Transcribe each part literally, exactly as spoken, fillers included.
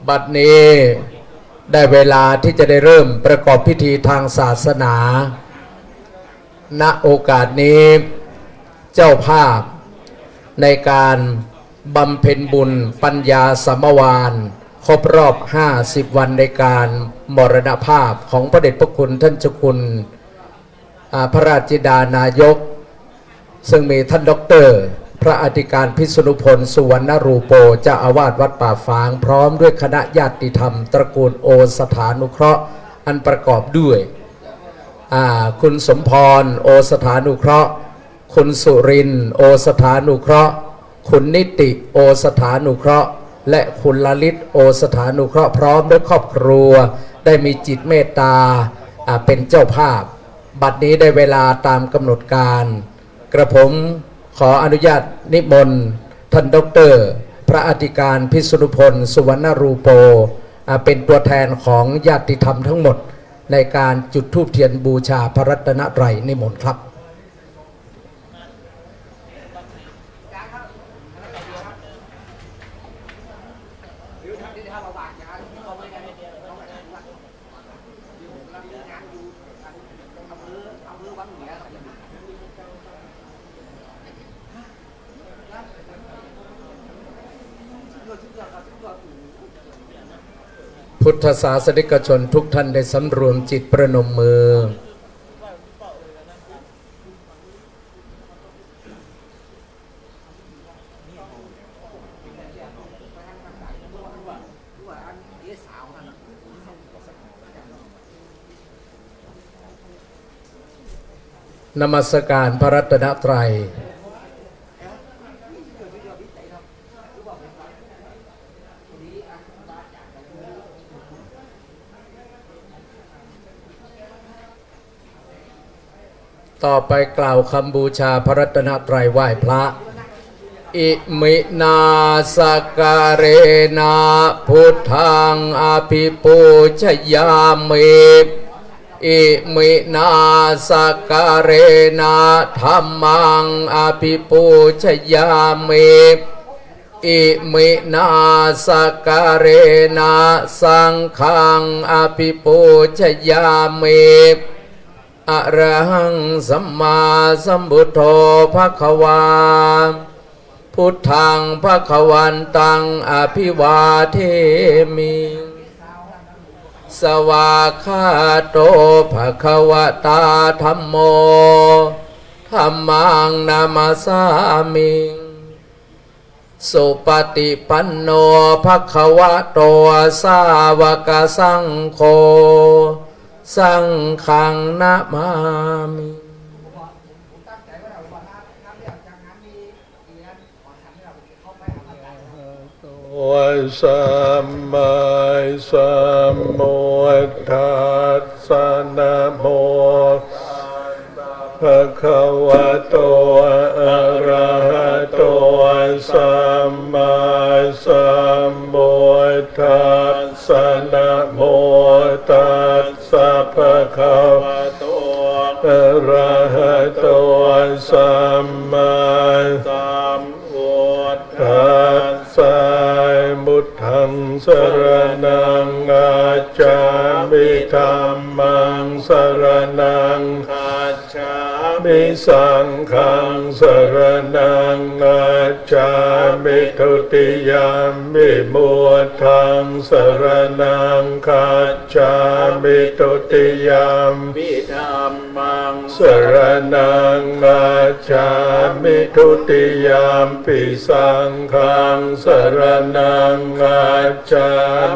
บัดนี้ได้เวลาที่จะได้เริ่มประกอบพิธีทางศาสนา ณ โอกาสนี้ เจ้าภาพในการบำเพ็ญบุญปัญญาสมวาน ครบรอบห้าสิบวันในการมรณภาพของพระเดชพระคุณท่านเจ้าคุณ อ่า พระราชจินดานายก ซึ่งมีท่านด็อกเตอร์ พระอธิการพิษณุพล สุวรรณรูโป เจ้าอาวาสวัดป่าฝาง พร้อมด้วยคณะญาติธรรมตระกูลโอสถานุเคราะห์ อันประกอบด้วย อ่า คุณสมพร โอสถานุเคราะห์ คุณสุรินทร์ โอสถานุเคราะห์ คุณนิติ โอสถานุเคราะห์ และคุณลลิต โอสถานุเคราะห์ พร้อมด้วยครอบครัว ได้มีจิตเมตตา อ่า เป็นเจ้าภาพ บัดนี้ได้เวลาตามกำหนดการ กระผมขออนุญาตนิมนต์ท่านด็อกเตอร์ พระอธิการพิษณุพล สุวรรณรูโป อ่า เป็นตัวแทนของญาติธรรมทั้งหมด ในการจุดธูปเทียนบูชาพระรัตนตรัย นิมนต์ครับ พุทธศาสนิกชนทุกท่านได้สำรวมจิตประนมมือ นมัสการพระรัตนตรัย ต่อไปกล่าวคำบูชาพระรัตนตรัยไหว้พระ อิมินา สักการะนะ พุทธัง อะภิปูชยามิ อิมินา สักการะนะ ธัมมัง อะภิปูชยามิ อิมินา สักการะนะ สังฆัง อะภิปูชยามิ อะระหัง สัมมาสัมพุทโธ ภะคะวา พุทธัง ภะคะวันตัง อะภิวาเทมิ สวากขาโต ภะคะวะตา ธัมโม ธัมมัง นะมัสสามิ สุปะติปันโน ภะคะวะโต สาวกสังโฆ สังฆัง นะมามิ โต สัมมาสัมพุทธัสสะ นะโม ภะคะวะโต อะระหะโต สัมมาสัมพุทธัสสะ นะโมตัสสะ ภะคะวะโต อะระหะโต สัมมาสัมพุทธัสสะ พุทธัง สะระณัง คัจฉามิ ธัมมัง สะระณัง คัจฉามิ สังฆัง สะระณัง คัจฉามิ ทุติยัมปิ พุทธัง สะระณัง คัจฉามิ ทุติยัมปิ ธัมมัง สะระณัง คัจฉามิ ทุติยัมปิ สังฆัง สะระณัง คัจฉา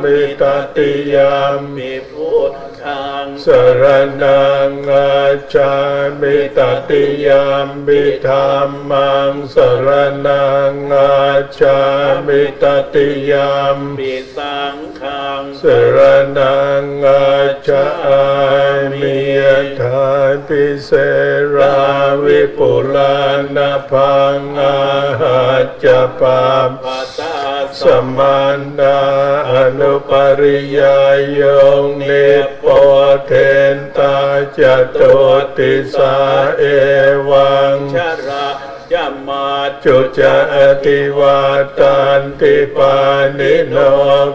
มิ ตติยัมปิ พุทธัง สะระณัง คัจฉามิ ตติยัมปิ ธัมมัง สะระณัง คัจฉามิ ตติยัมปิ สังฆัง สะระณัง คัจฉามิ ยะถา ภิเสรา วิปุลา นะภัง อาหัจจะ ปัพพะ ตา สมันตา อนุปริยายุง นิปโพเทนตา จตุตติสา เอวัง ชะระ จะ majju ca, adhivattanti pāṇino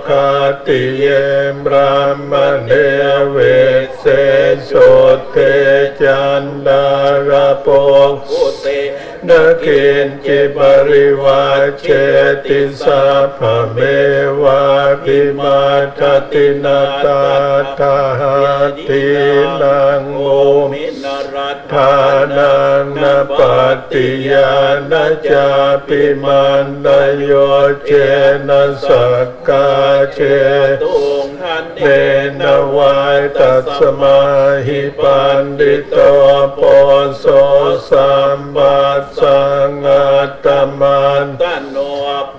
khattiye brāhmaṇe vise suddhe candālapukkute na kiñci parivajjeti sabbamevābhimaddati. Na tattha hatthīnaṃ bhūmi naraṭṭhānaṃ na pattiyā na cāpi maṇḍayuccena sakkā cetuṃ dhanena vā. Tasmā hi paṇḍito poso sampassaṃ attamanto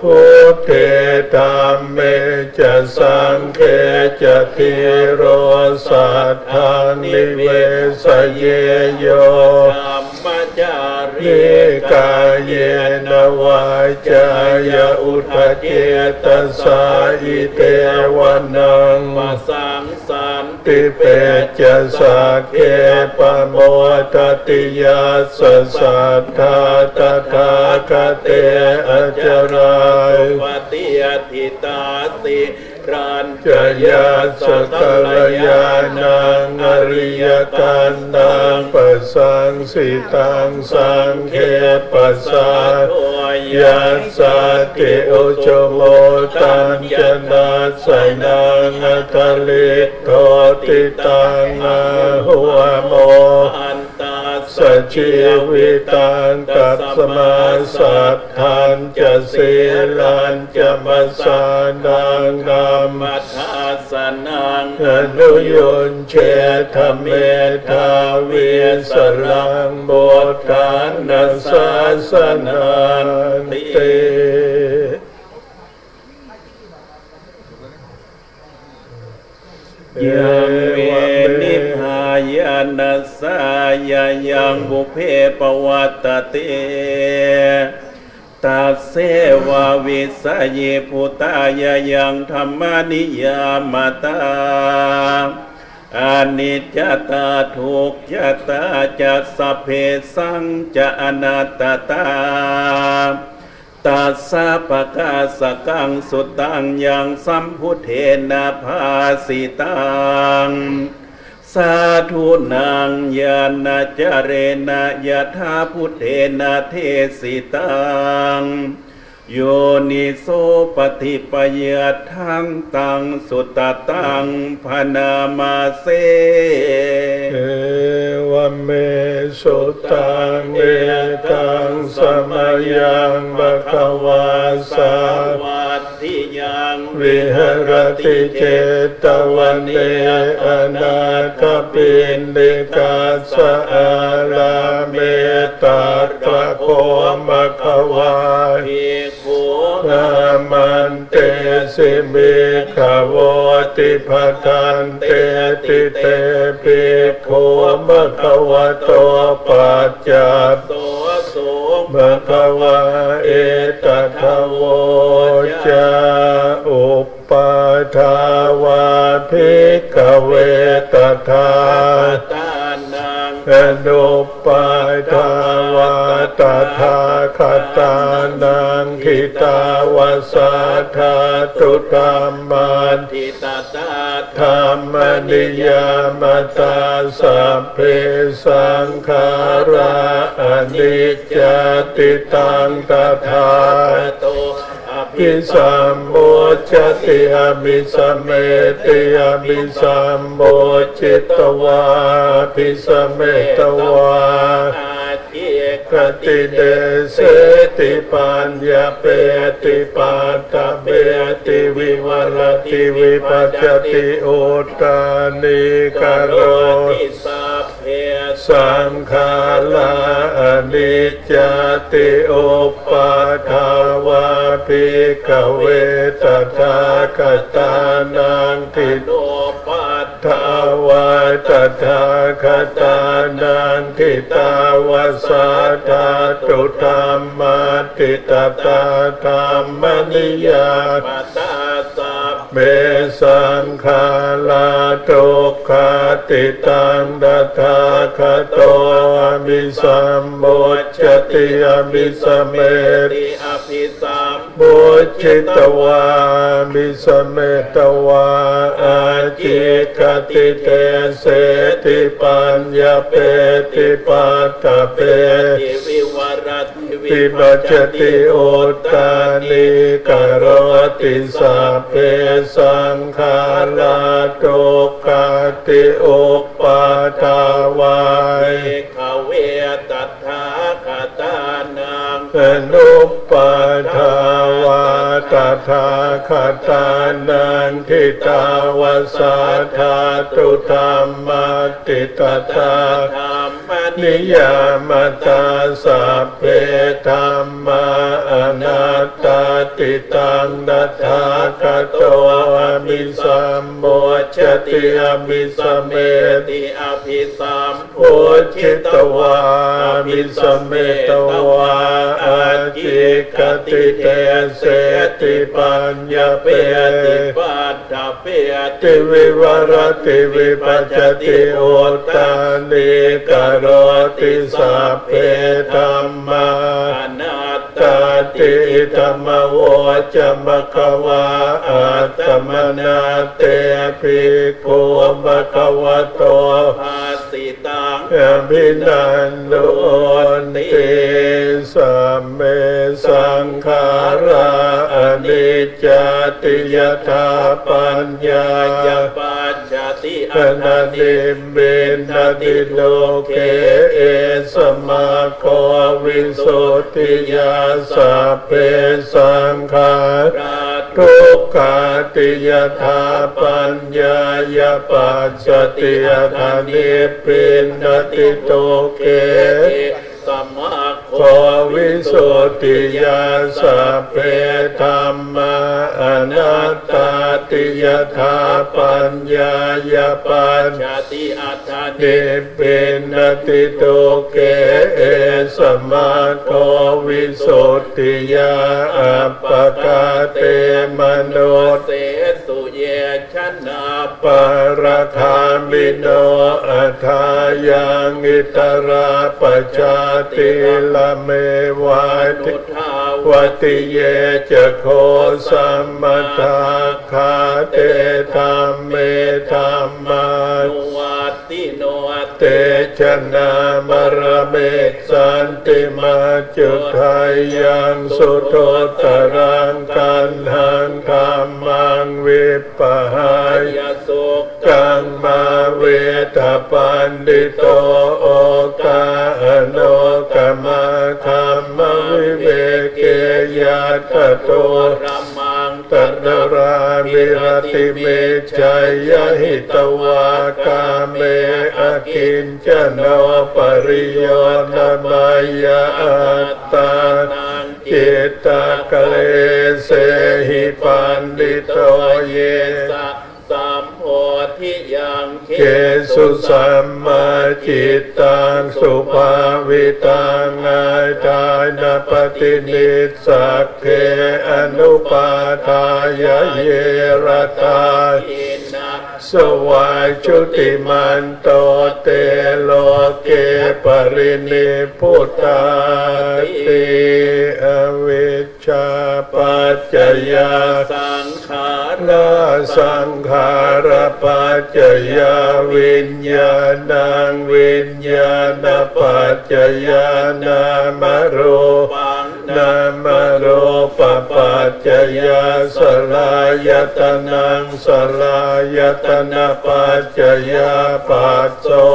buddhe dhamme ca saṅghe ca dhīro saddhaṃ nivesaye. Yo dhammacārī kāyena vācāya uda cetasā idheva naṃ pasaṃ santi peccasakke pamodati. Yassa saddhā tathāgate acalā supatiṭṭhitā sīlañca yassa kalyāṇaṃ ariyakantaṃ pasaṃsitaṃ saṅghe pasādo yassatthi ujumuddañca dassanaṃ adaliddoti taṃ āhu amoghantassa jīvitaṃ. Tasmā saddhañca sīlañca pasādaṃ dhammadassa naṃ anuyuñjetha medhāvī saraṃ buddhāna sāsananti. Yaṃ me nibbānassa yaṃ pubbe pavattati, tasseva vijayabhūtāya yaṃ dhammaniyāmatā aniccatā dukkhatā ca sabbesañca anattatā, tassa pakāsakaṃ suttaṃ yaṃ sambuddhena bhāsitaṃ sādhunaṃ ñāṇañca tena yathābhūtena desitaṃ yoniso paṭipayadhaṃ taṃ suttaṃ bhaṇāma se. Evaṃ me sutaṃ. Ekaṃ samayaṃ bhagavā sāvatthiyaṃ viharati jetavane anāthapiṇḍikassa ārāme. Tatra kho bhagavā bhikkhū āmantesi bhikkhavoti. Bhadanteti te bhikkhū bhagavato paccassosuṃ. Bhagavā etadavoca. Uppādā vā bhikkhave tathāgatānaṃ anuppādā vā tathāgatānaṃ ṭhitāva sā dhātu dhammaṭṭhitatā dhammaniyāmatā sabbe saṅkhārā aniccāti. Taṃ tathāgato abhisambujjhati abhisameti abhisambujjhitvā abhisametvā ācikkhati deseti paññapeti paṭṭhapeti vivarati vibhajati uttānīkaroti sabbe saṅkhārā aniccāti. Uppādā vā bhikkhave tathāgatānaṃ ṭhitā vā tathāgatānaṃ ṭhitāva sā dhātu dhammaṭṭhitatā dhammaniyāmatā sabbe me saṅkhārā dukkhāti. Taṃ tathāgato abhisambucchati abhisameti, abhisambujjhitvā abhisametvā ācikkhati deseti paññapeti paṭṭhapeti vivarati vibhajati uttānīkaroti. Sabbe saṅkhārā dukkhāti. Uppādā vā bhikkhave tathāgatānaṃ anuppādā vā tathāgatānaṃ ṭhitāva sā dhātudhammatthi tathā dhammaniyāmatā. Sabbe dhammā anattāti. Taṃ tathāgato abhisambujjhati abhisameti, abhisambujjhitvā abhisametvā ācikkhati deseti paññapeti paṭṭhapeti vivarati vibhajati uttānīkaroti. Sabbe dhammā anattāti. Idamavoca bhagavā. Attamanā te bhikkhū bhagavato bhāsitaṃ abhinandunti. Sabbe saṅkhārā aniccāti. Yadā paññāya paj jati aṭṭhanibbindati dukkhena, esa maggo visuddhiyā. Sabbe saṅkhārā dukkhāti. Yadā paññāya pajjati aṭṭhanibbindati dukkhena, esa maggo visuddhiyā. Sabbe dhammā anattāti. Yadā paññāya pajjati aṭṭhanibbindati dukkhena, esa maggo visuddhiyā. Appakā te manussesu ye janā paragāmino athāyaṃ itarā pajātirameva nutthāvati, ye ca kho sammadakkhā te dhamme dhammānuvat tino, te janā maramissanti maccudheyyaṃ suduttaraṃ. Kaṇhaṃ dhammaṃ vippahāya sukhaṃ mā veda paṇḍito, okā anokkamā dhammavivekeyyā, tato dhammaṃ tatrābhiratimicceyya, hitvā kāme akiñcano pariyoṭṭhamayya, attānaṃ cittakallesehi paṇḍito ye sa sambodhiyaṅgesu sammā cittaṃ subhāvitaṃ āṭānāpaṭinissagge anupādāya ye ratā hīnā savā jutimanto te loke parinibbutāti. Avijjāpaccayā saṅkhārā, saṅkhārapaccayā viññāṇaṃ, viññāṇapaccayā nāmarūpaṃ, nāmarūpapaccayā saḷāyatanaṃ, saḷāyatanapaccayā phasso,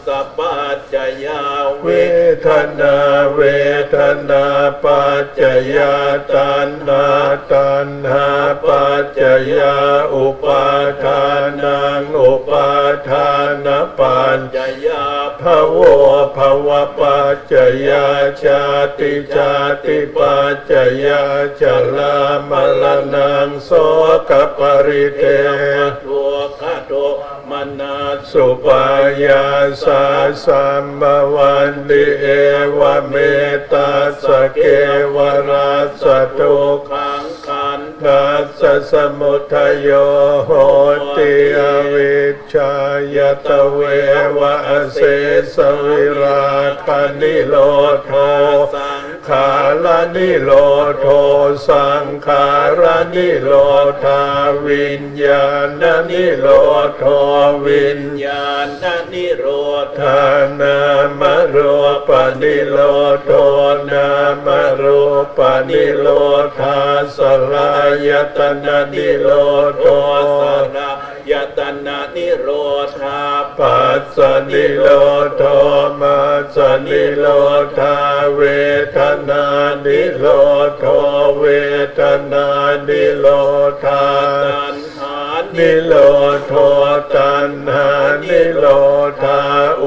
phassapaccayā vedanā, vedanāpaccayā taṇhā, taṇhāpaccayā upādānaṃ, upādānapaccayā bhavo, bhavapaccayā jāti, jātipaccayā jarāmaraṇaṃ sokaparidevadukkhadomanassupāyāsā sambhavanti. Evametass kevalassa dukkhaṃ khandha assa samudayo hoti. Avijjāya tveva asesaviraganirodho, saṅkhāranirodho, saṅkhāranirodhā viññāṇanirodho, viññāṇanirodhā nāmarūpanirodho, nāmarūpanirodhā saḷāyatananirodho, saḷāyatananirodhā phassanirodho, phassanirodhā vedanānirodho, vedanānirodhā taṇhānirodho, taṇhānirodhā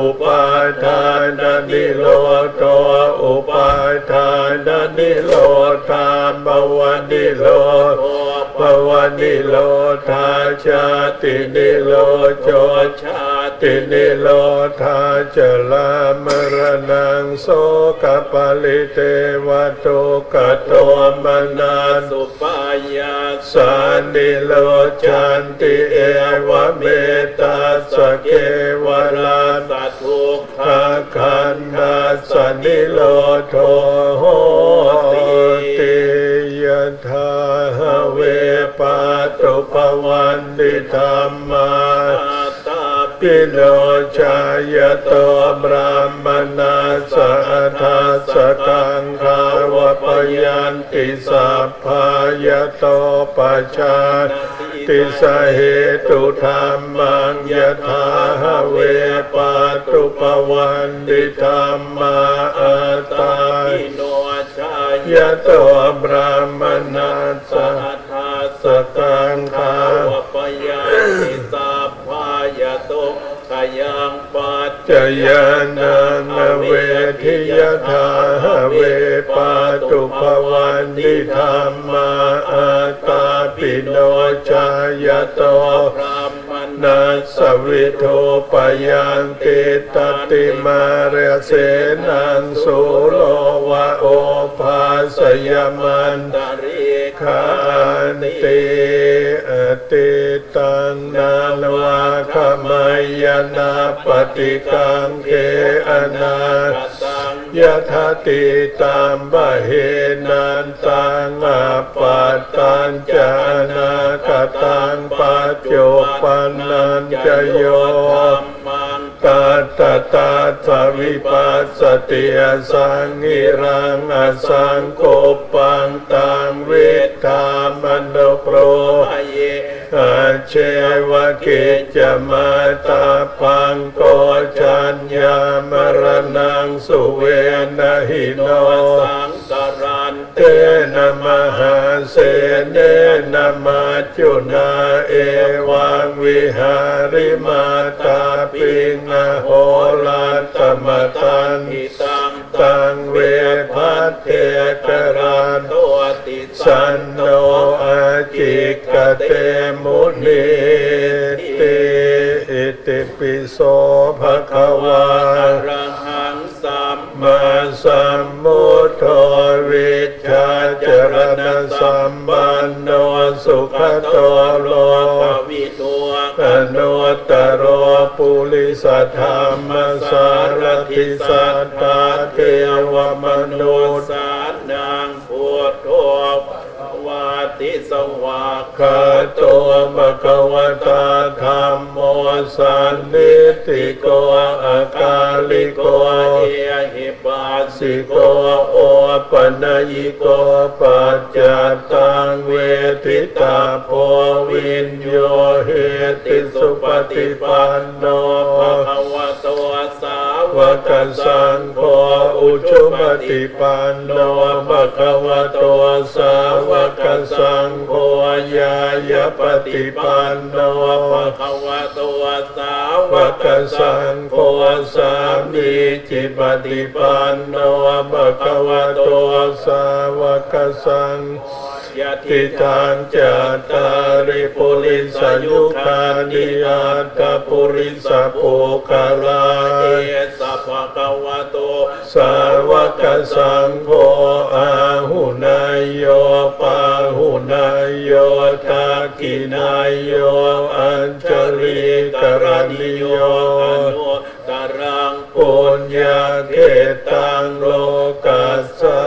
upādānanirodho, upādānanirodhā bhavanirodho, bhavanirodhā jātinirodho, jātinirodhā jarāmaraṇaṃ sokaparidevadukkhadomanassupāyā sā nirujjhanti. Evametassa kevalassa dukkhakkhandhassa nirodho hoti. Yathā have pātubhavanti dhammā ātāpino cāyato brāhmaṇassa adhassa kaṅkhā vapayanti sab bā yato pajānāti sahetu dhammaṃ. Yathā have pātubhavanti dhammā ātāpino cāyato brāhmaṇassa adhassa kaṅkhā vapayanti sabbā yato khayaṃ paccayānaṃ avedi. Yathā have pātubhavanti dhammā ātāpino cāyato brāhmaṇassa vidhūpayaṃ tiṭṭhati mārasenaṃ sūro va obhāsayamantalikkha anti. Atītaṃ nānvāgameyya nappaṭikaṅkhe anāgataṃ. Yadatītampahīnantaṃ appattañca anāgataṃ paccuppannañca yo dhammaṃ tattha tattha vipassati asaṃhiraṃ asaṅkuppaṃ taṃ viddhā manubrūhaye. Ajjeva kiccamātappaṃ ko jaññā maraṇaṃ suve na hi no saṃsarantena mahāsenena maccunā evaṃ vihārimā tāpiṃ ahorattamatanditaṃ taṃ ve bhaddekarattoti saṇṇo ācikkhate munīti. Itipi so bhagavā arahaṃ sammāsambuddho vijjācaraṇasampanno sugato lokavidū anuttaro purisadammasārathi satthā devamanussānaṃ buddho bhagavāti. Svākkhāto bhagavatā dhammo sandiṭṭhiko akāliko ehipassiko opanayiko paccattaṃ veditabbo viññūhīti. Supaṭipanno bhagavato sāvakasaṅgho, ujupaṭipanno bhagavato sāvakasaṅgho, ñāyapaṭipanno bhagavato sāvakasaṅgho, sāmīcipaṭipanno bhagavato sāvakasaṅgho, yadidaṃ cattāri purisayugāni aṭṭha purisapuggalā, esa bhagavato sāvakasaṅgho, āhuneyyo pāhuneyyo dakkhiṇeyyo añjalikaraṇīyo anuttaraṃ puññakkhettaṃ lokassāti.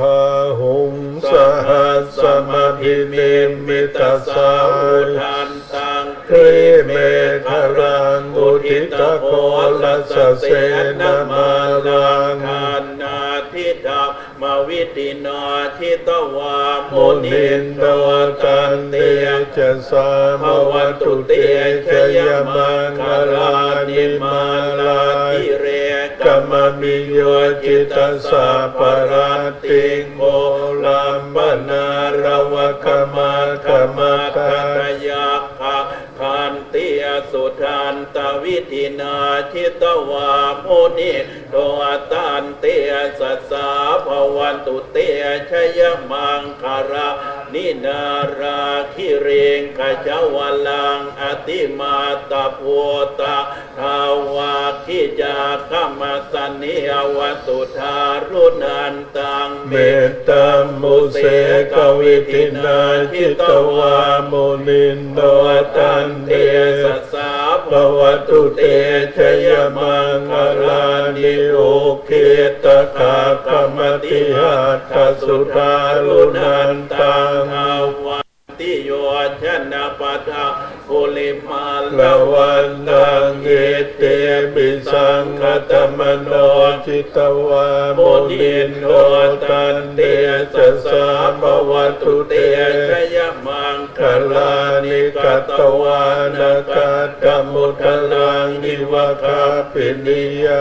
Bāhuṃ sahassamabhinimmitasāvudhantaṃ grīmekhalaṃ uditaghorasasenamāraṃ, dānādidhammavidhinā jitavā munindo, tantejasā bhavatu te jayamaṅgalāni. Mārātirekamabhiyujjhitasabbarattiṃ ghorampanāḷavakamakkhamathaddhayakkhakkhantiyasu- dantavibhāsito, tantejasā bhavatu te jayamaṅgalāni. Nāḷāgiriṃ gajavaraṃ atimattabhūtaṃ dāvaggicakkamasanīva sudāruṇantaṃ, mettambusekavidhinā jitavā munindo, tantejasā bhavatu te jayamaṅgalāni. Ukkhittakhaggamatihatthasudāruṇantaṃ dhāvantiyojanapathaṅgulimālavantaṃ, iddhībhisaṅkhatamano jitavā munindo, tantejasā bhavatu te jayamaṅ- galāni. Katvāna kaṭṭhamudaraṃ iva gabbhinīyā,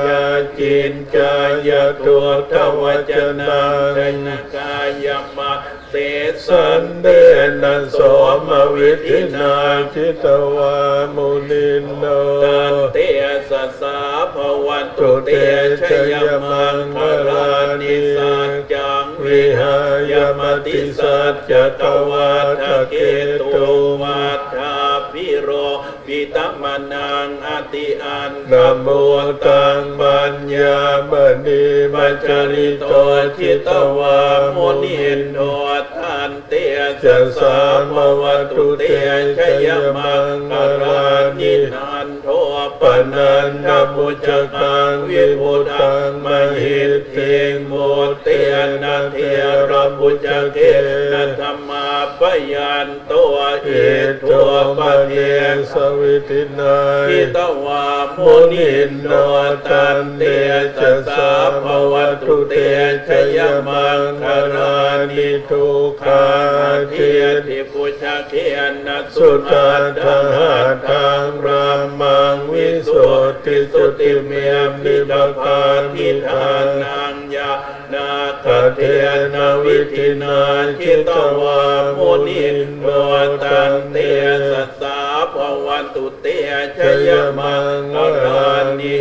ciñcāya duṭṭhavacanaṃ janakāyamajjhe, santena somavidhinā jitavā munindo, tantejasā bhavatu te jayamaṅgalāni. Saccaṃ vihāya matisaccakavādaketuṃ, vādābhiropitamanaṃ atiandhabhūtaṃ, paññāpadīpajalito jitavā munindo, tantejasā bhavatu te jayamaṅgalāni. Nan- dopanandabhujagaṃ vibudhaṃ mahiddhiṃ, puttena therabhujagena damāpayanto, iddhūpadesavidhinā jitavā munindo, tantejasā bhavatu te jayamaṅgalāni. Duggāhadiṭṭhi- bhujagena sudaṭṭhahatthaṃ, brahmaṃ visuddhijutimiddhibakābhidhānaṃ, ñāṇāgadena vidhinā jitavā munindo, tantejasā bhavatu te jayamaṅgalāni.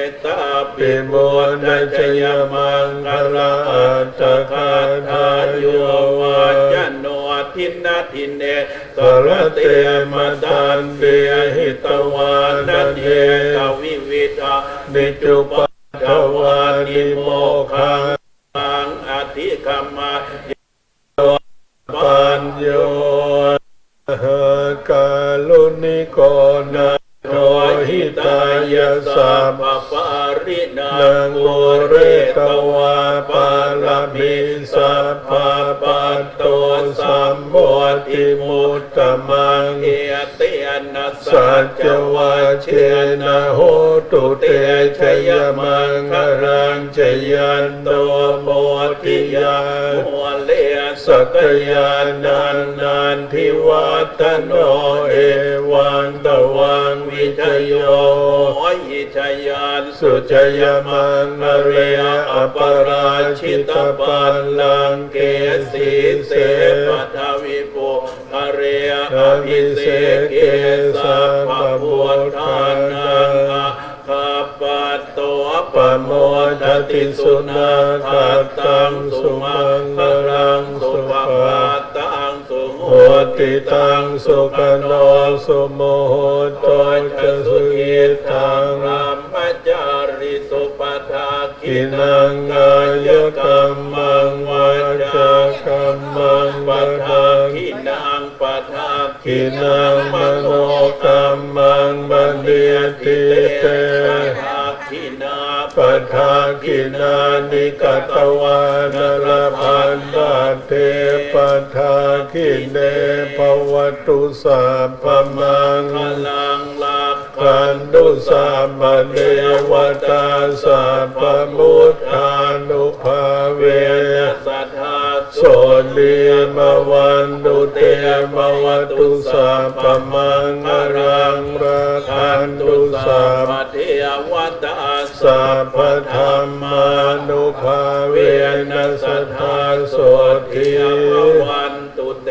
Etāpi buddhajayamaṅgalaaṭṭhagāthā, yo vācano dinadine sarate matandī, hitvānanekavividhāni cupaddavāni, mokkhaṃ adhigameyya pañño. Mahākāruṇiko nātho hitāya sabbapāṇinaṃ, pūretvā pāramī sabbā patto sambodhimuttamaṃ, etena saccavajjena hotu te jayamaṅgalaṃ. Jayanto bodhiyā mūle sakyānaṃ nandivaḍḍhano, evaṃ tvaṃ vijayo hohi jayassu jayamaṅgale, aparājitapallaṅke sīse paṭhavipokkhare, abhiseke sabbabuddhānaṃ aggappatto pamodati. Sunakkhattaṃ sumaṅgalaṃ supabhātaṃ suhuṭṭhitaṃ, sukhaṇo sumuhutto ca suyiṭṭhaṃ brahma ทินนัง กายกัมมัง วาจากัมมัง ปะทักขิณัง ปะทักขิณัง มโนกัมมัง ปะเนทถิเต ปะทักขิณา ปะทักขิณานิ กัตตวานะ ละพันธัตเถ ปะทักขิเณ ภะวะตุ สัพพะมังคะลัง ละขันตุ สัพพะเดวะตา สัพพะพุทธานุภาเวนะ สะทา โสตถี ภะวันตุเต ภะวะตุ สัพพะมังคะลัง ละขันตุ สัพพะเดวะตา สัพพะธัมมานุภาเวนะ สะทา โสตถี ภะวันตุเต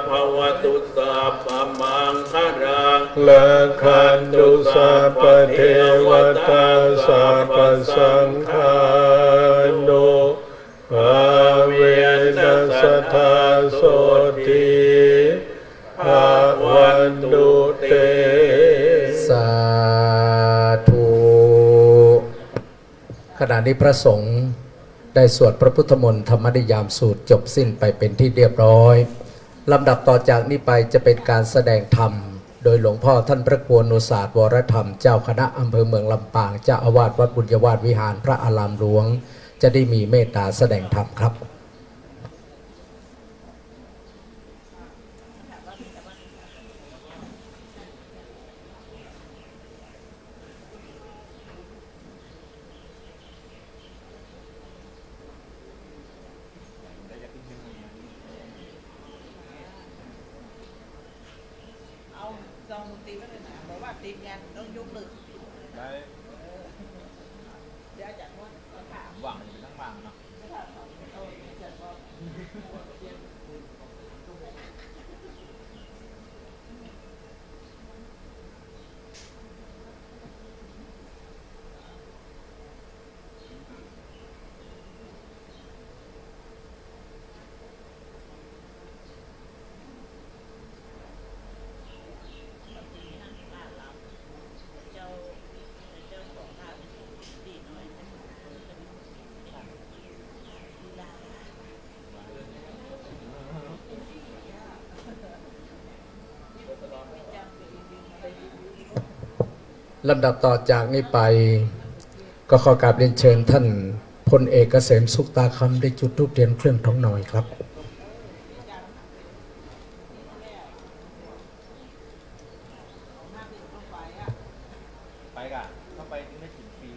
ภะวะตุ สัพพะมังคะลัง ละขันตุ สัพพะเดวะตา สัพพะสังฆานุภาเวนะ สะทา โสตถี ภะวันตุเต สาธุ ขณะนี้พระสงฆ์ได้สวดพระพุทธมนต์ธรรมนิยามสูตรจบสิ้นไปเป็นที่เรียบร้อย ลำดับต่อจากนี้ไปจะเป็นการแสดงธรรม โดยหลวงพ่อท่านพระครูอนุสาสน์ วรธรรม เจ้าคณะอำเภอเมืองลำปาง เจ้าอาวาสวัดบุญญาวาสวิหาร พระอารามหลวง จะได้มีเมตตาแสดงธรรมครับ เอาซองดนตรีไว้เลยนะ บอกว่าทีมงานต้องยกเลิก ได้ เดี๋ยวอาจารย์มดมาถาม ว่างมันจะเป็นทั้งว่างเนาะ ไม่ถามเขา เอาอาจารย์มด ลำดับต่อจากนี้ไป ก็ขอกราบเรียนเชิญท่านพลเอกเกษม สุขตาคำ ได้จุดธูปเทียนเครื่องถวายหน่อยครับ ไปก่ะ เข้าไปถึงได้กิ๋นฟรี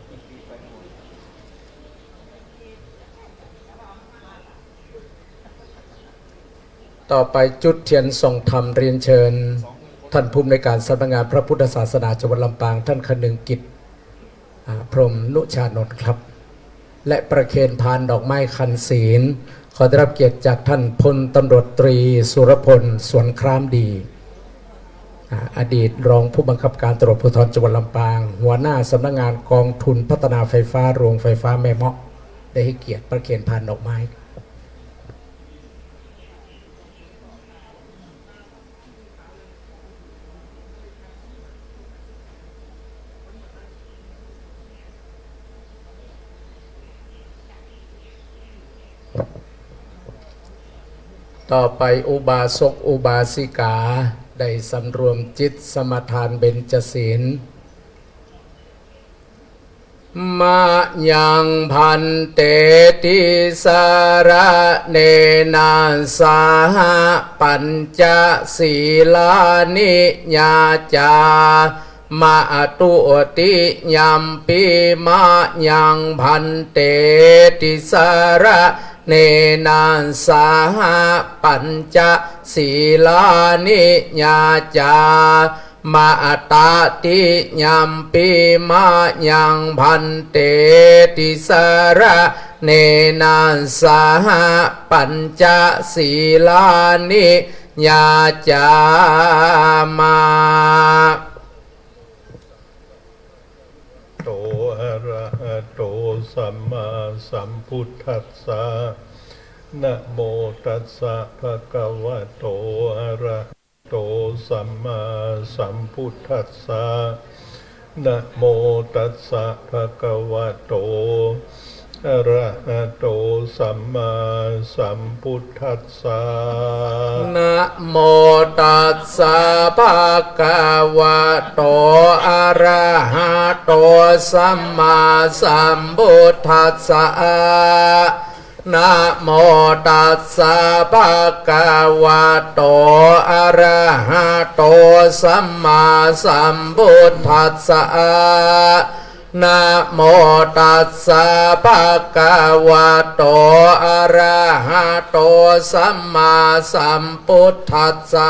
กิ๋นฟรีไปหมด ต่อไปจุดเทียนส่งธรรม เรียนเชิญท่านผู้อำนวยการสำนักงานพระพุทธศาสนาจังหวัดลำปาง ท่านคนึงกิจ อ่า พรหมนุชานนท์ครับ และประเคนพานดอกไม้คันศีล ขอได้รับเกียรติจากท่านพลตำรวจตรีสุรพล สวนครามดี อ่า อดีตรองผู้บังคับการตำรวจภูธรจังหวัดลำปาง หัวหน้าสำนักงานกองทุนพัฒนาไฟฟ้าโรงไฟฟ้าแม่เมาะ ได้ให้เกียรติประเคนพานดอกไม้ ต่อไปอุบาสกอุบาสิกาได้สำรวมจิตสมาทานเบญจศีล มะยัง ภันเต ติสะระเณนะ สะหะ ปัญจะ สีลานิ ยาจา มะ ตุ ติยัมปิ มะยัง ภันเต ติสะระเณนะ สะหะ ปัญจะ สีลานิ ยาจา มะ ตะ ติยัมปิ มะยัง ภันเต ติสะระเณนะ สะหะ ปัญจะ สีลานิ ยาจา มะ โต อะระหะโต สัมมาสัมพุทธัสสะ นะโมตัสสะ ภะคะวะโต อะระหะโต สัมมาสัมพุทธัสสะ นะโมตัสสะ ภะคะวะโต อะระหะโต สัมมาสัมพุทธัสสะ นะโมตัสสะ ภะคะวะโต อะระหะโต สัมมาสัมพุทธัสสะ นะโมตัสสะ ภะคะวะโต อะระหะโต สัมมาสัมพุทธัสสะ นะโมตัสสะ ภะคะวะโต อะระหะโต สัมมาสัมพุทธัสสะ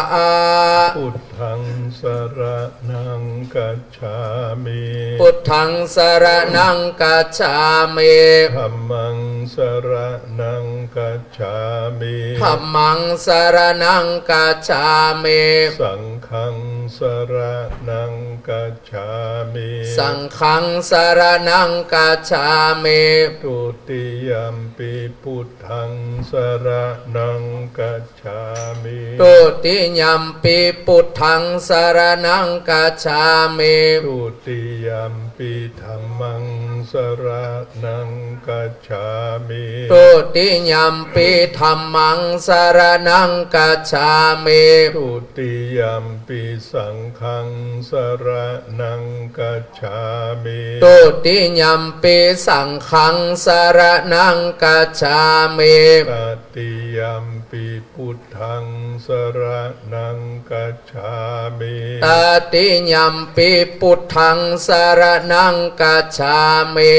พุทธัง สะระณัง กัจฉามิ พุทธัง สะระณัง กัจฉามิ ธัมมัง สะระณัง กัจฉามิ ธัมมัง สะระณัง กัจฉามิ สังฆัง สะระณัง กัจฉามิ สังฆัง สะระณัง กัจฉามิ ทุติยัมปิ พุทธัง สะระณัง กัจฉามิ ทุติยัมปิ พุทธัง สะระณัง กัจฉามิ ทุติยัมปิ ธัมมัง สะระณัง กัจฉามิ ทุติยัมปิ ธัมมัง สะระณัง กัจฉามิ ทุติยัมปิ สังฆัง สะระณัง กัจฉามิ ทุติยัมปิ สังฆัง สะระณัง กัจฉามิ ตติยัมปิ พุทธัง สะระณัง กัจฉามิ ตติยัมปิ พุทธัง สะระณัง กัจฉามิ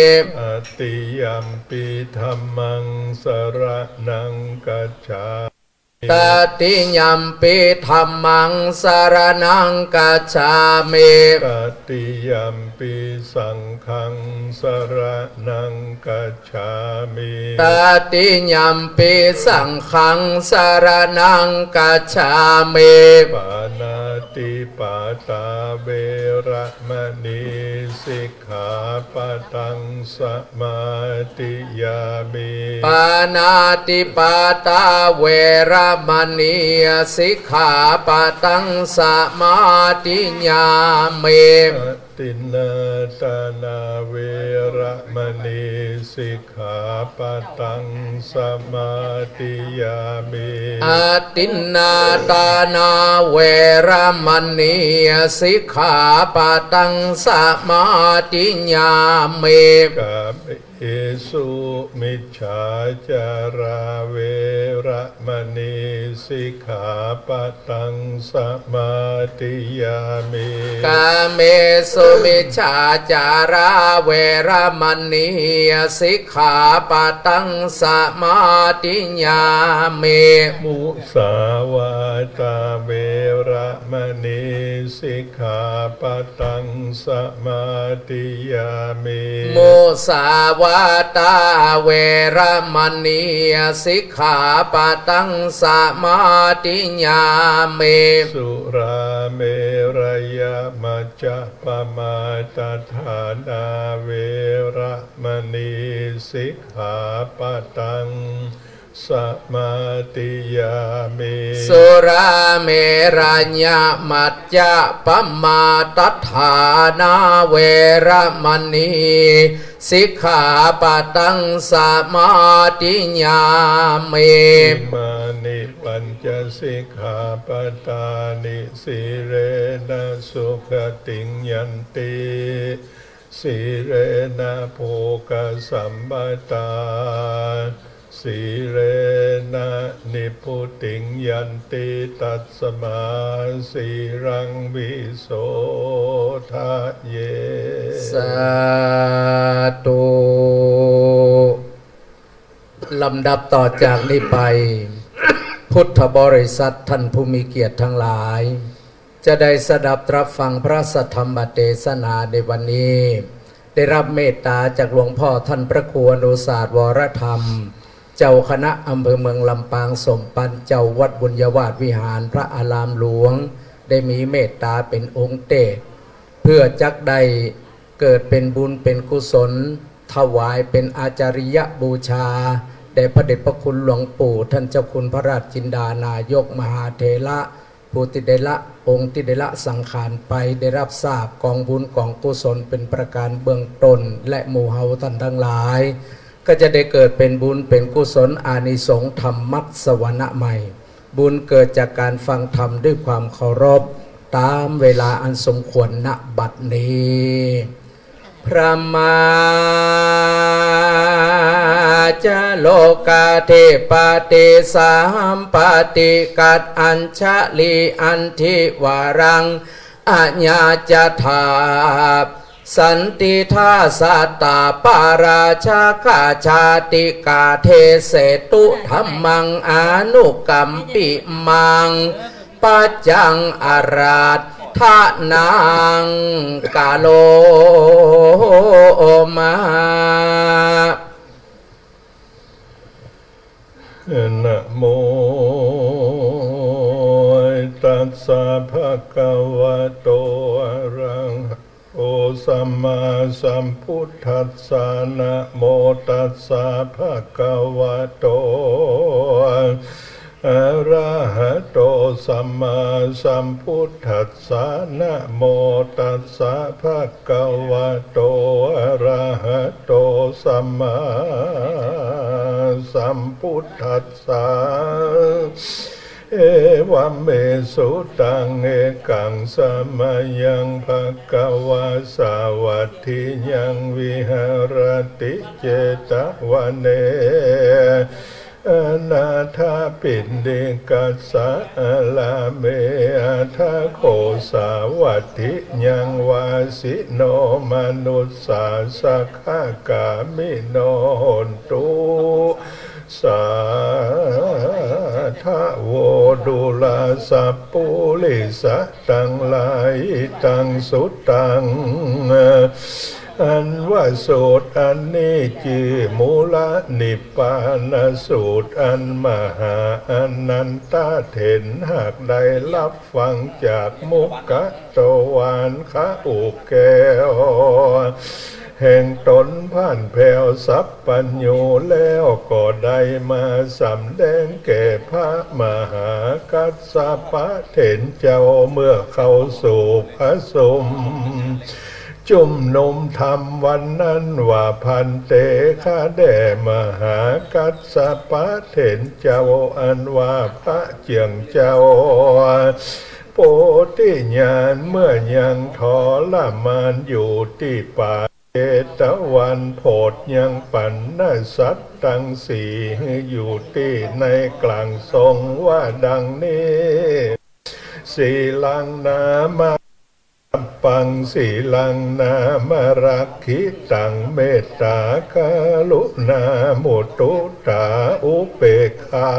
ตติยัมปิ ธัมมัง สะระณัง กัจฉา ตติยัมปิ ธัมมัง สะระณัง กัจฉามิ ตติยัมปิ สังฆัง สะระณัง กัจฉามิ ตติยัมปิ สังฆัง สะระณัง กัจฉามิ ปาณาติปาตา เวระมะณี สิก ขาปะตัง สะมาธิยามิ ปาณาติปาตา เวระมะณี สิกขาปะตัง สะมาธิยามิ ทินนาทานา เวระมะณี สิกขาปะตัง สะมาธิยามิ อทินนาทานา เวระมะณี สิกขาปะตัง สะมาธิยามิ กาเมสุมิจฉาจารา เวระมะณี สิกขาปะตัง สะมาธิยามิ กาเมสุมิจฉาจารา เวระมะณี สิกขาปะตัง สะมาธิยามิ มุสาวาทา เวระมะณี สิกขาปะตัง สะมาธิยามิ มุสาวาทา เวระมะณี สิกขาปะตัง สะมาธิยามิ สุราเมรยะมัจจะปะมาทฐานา เวระมะณี สิกขาปะตัง สะมาธิยามิ สุราเมรยะมัจจะปะมาทฐานา เวระมะณี สิกขาปะตัง สะมาธิยามิ อิมานิปัญจสิกขาปะทานิ สีเลนะสุขติงยันติ สีเลนะโภคสัมปทา สีเลนะนิพพุติงยันติ ตัสมาสีลังวิโสทะเย สาธุ ลำดับต่อจากนี้ไป พุทธบริษัทท่านผู้มีเกียรติทั้งหลาย จะได้สดับตรับฟังพระสัทธรรมเตสนาในวันนี้ ได้รับเมตตาจากหลวงพ่อท่านพระครูอนุสาสน์ วรธรรม เจ้าคณะอำเภอเมืองลำปาง สมปันเจ้าวัดบุญญาวาสวิหารพระอารามหลวง ได้มีเมตตาเป็นองค์เตสน์ เพื่อจักได้เกิดเป็นบุญเป็นกุศล ถวายเป็นอาจาริยบูชา แด่พระเดชพระคุณหลวงปู่ท่านเจ้าคุณพระราชจินดานายกมหาเถระ ผู้ตี้ได้ละ องค์ตี้ได้ละสังขารไป ได้รับทราบกองบุญกองกุศลเป๋นประก๋านเบื้องต้น และหมู่เฮาต้านตังหลาย ก็จะได้เกิดเป๋นบุญเป๋นกุศลอานิสงส์ธรรมะสวนะใหม่ บุญเกิดจากก๋านฟังธรรมด้วยความเคารพ ต๋ามเวลาอันสมควร ณ บัดนี้ พระมาจโลกาธิปติสัมปติกัตอัญชลีอันธิวารัง อายาจถา สันติทาสตาปาราชกาชาติกาเทเสตุธัมมังอานุกัมปิมัง ปัจจังอาราธนังกะโรมา นะโมตัสสะภะคะวะโต อะระหะโต สัมมาสัมพุทธัสสะ นะโมตัสสะภะคะวะโต อะระหะโต สัมมาสัมพุทธัสสะ นะโมตัสสะภะคะวะโต อะระหะโต สัมมาสัมพุทธัสสะ เอวะเม สุตัง เอกัง สะมะยัง ภะคะวา สาวัตถิยัง วิหะระติ เจตะวะเน อนาถะปิณฑิกัสสะ อารามะ อะถะโข สาวัตถิยัง วาสิโน มะนุสสา สะขะกามิโน โหนตุ สาธะโว ดูราสัปปุริสะตังหลาย ตัง สุตัง อันว่าสูตรอันนี้จื้อมูลนิพพานสูตร อันมหาอานันทะเถรหากได้รับฟังจากมุขโตวานคอุแก้ว แห่งต๋นผ่านแผ้วสัพพัญญูแล้ว ก็ได้มาสำแดงแก่พระมหากัสสปะเถรเจ้า เมื่อเข้าสู่ผะสุมจุมนุมธรรมวันนั้นว่า ภันเต ข้าแด่มหากัสสปะเถรเจ้า อันว่าพระเจื้องเจ้า โพธิญาณเมื่อยังทรมานอยู่ตี้ป่าเชตวัน โผดยังปั๋นนสัตว์ตังสี่ หื้ออยู่ตี้ในกลางทรงว่าดังนี้ สีลังนามะ ปัง สีลังนามะรักขิตัง เมตตากรุณามุตุตาอุเปกขา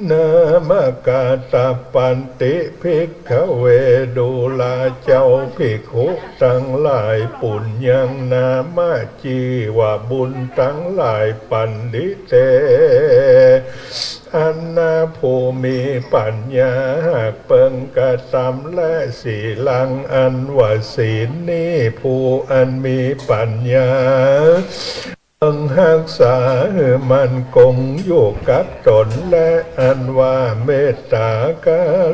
นามะกาตะปันติ ภิกขเว ดูราเจ้าภิกขุตังหลาย ปุญญัง นามะ จื้อว่าบุญตังหลาย ปันติเต อันว่าผู้มีปัญญาหากเปิงกระตำ และสีลัง อันว่าศีลนี้ ผู้อันมีปัญญาเปิงฮักษาหื้อมั่นคงอยู่กับต๋น และอันว่าเมตตาก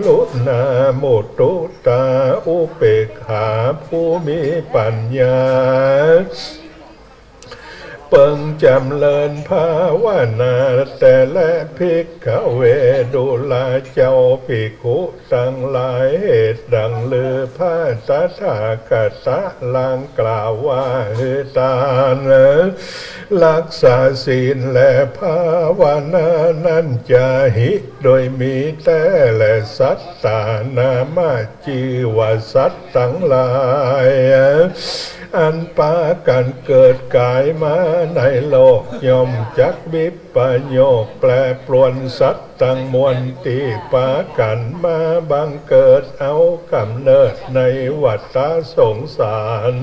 รุณามุตุตาอุเปกขา ผู้มีปัญญา เปิงจ๋ำเริญภาวนาแต่แล ภิกขเว ดูราเจ้าภิกขุตังหลาย เหตุดังลือพระตถาคตะลางกล่าวว่า หื้อตาน รักษาศีลและภาวนานั้นจาหิ โดยมีแต๊แล สัตตานามะ จื้อว่าสัตว์ตังหลาย อันปากั๋นเกิดก๋ายมาในโลก ย่อมจักวิปโยคแปรปรวนสัตว์ตังมวลตี้ปากั๋นมาบังเกิดเอาก๋ำเนิดในวัฏสงสาร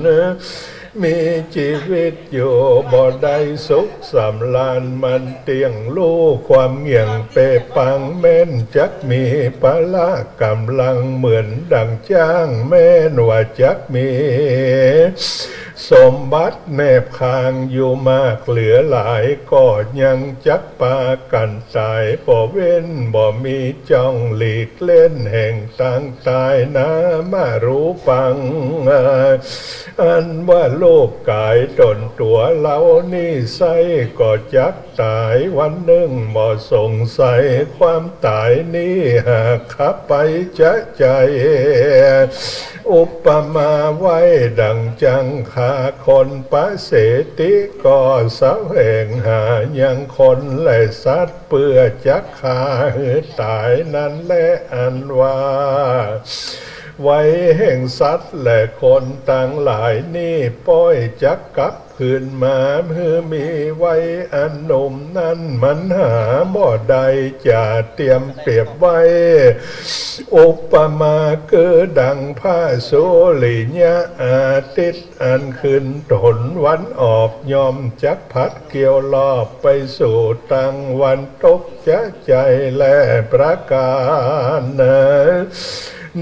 มีจีวิตอยู่บ่ได้สุขสำราญมันเตี้ยง ฮู้ความเงี่ยงเป๊ะปังแม้น จักมีพละก๋ำลังเหมือนดังจ๊าง แม้นว่าจักมี สมบัติแนบข้างอยู่มากเหลือหลาย ก็ยังจักปากั๋นต๋ายบ่เว้น บ่มีจ้องหลีกเล่น แห่งตางต๋ายนามารูปัง อันว่ารูปก๋ายต๋นตั๋วเฮานี้ไส้ ก็จักต๋ายวันนึ่งบ่สงสัย ความต๋ายนี้หากข้าไปจะใจ๋ อุปมาไว้ดั่งจังฆ่าคน ปะเสฐีก็แสวงหายังคนและสัตว์ เปื้อจักฆ่าหื้อต๋ายนั้นแล อันว่า วัยแห่งสัตว์และคนตังหลายนี้ ป้อยจักกลับคืนมา หื้อมีวัยอันหนุ่มนั้น มันหาบ่ได้ จะเตียมเปรียบไว้ อุปมาคือดั่งพระสุริยะอาทิตย์ อันขึ้นต๋นวันออก ย่อมจักผัดเกวียวรอบไปสู่ตางวันตก จะใจ๋แลประก๋าน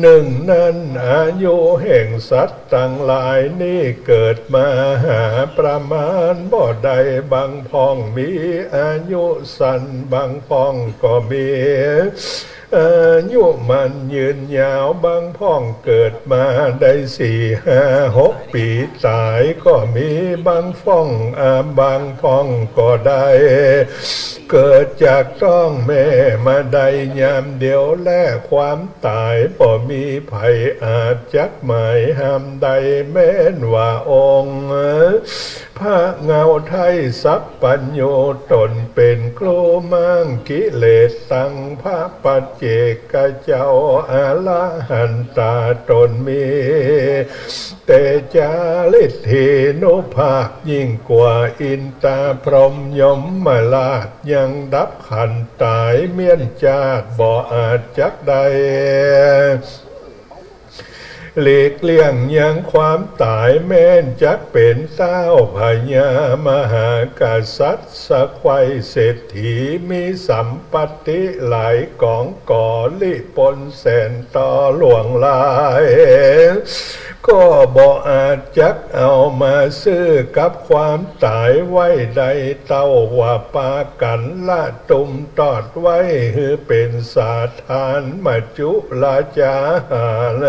นึ่งนั้น อายุแห่งสัตว์ตังหลายนี้ เกิดมาหาประมาณบ่ได้ บางพ่องมีอายุสั้น บางพ่องก็มี อายุมั่นยืนยาว บางพ่องเกิดมาได้สี่ห้าหกปี๋ ต๋ายก็มี บางพ่อง อ่า บางพ่องก็ได้ เกิดจากต๊องแม่มาได้ยามเดียวแล ความต๋ายบ่มีใผอาจจักหมายห้ามได้ แม้นว่าองค์ พระเงาไทยสัพพัญญู ต๋นเป๋นครูม้างกิเลสตัง พระปัจเจกเจ้าอรหันตา ต๋นมีเตจาฤทธานุภาพยิ่งกว่าอินทาพรหมยมราช ยังดับขันต๋ายเมี้ยนจาติบ่อาจจักได้ หลีกเลี่ยงยังความต๋าย แม้นจักเป๋นเต๊าพญามหากษัตริย์ สะใคว่เศรษฐี มีสัมปัตติหลายก๋องก่อ ลี้ปล้นแสนต่อหลวงหลาย ก็บ่อาจจักเอามาซื้อกับความต๋ายไว้ได้ เต้าว่าปากั๋นละตุ้มตอดไว้ หื้อเป๋นสา ทานมัจจุราชาหาร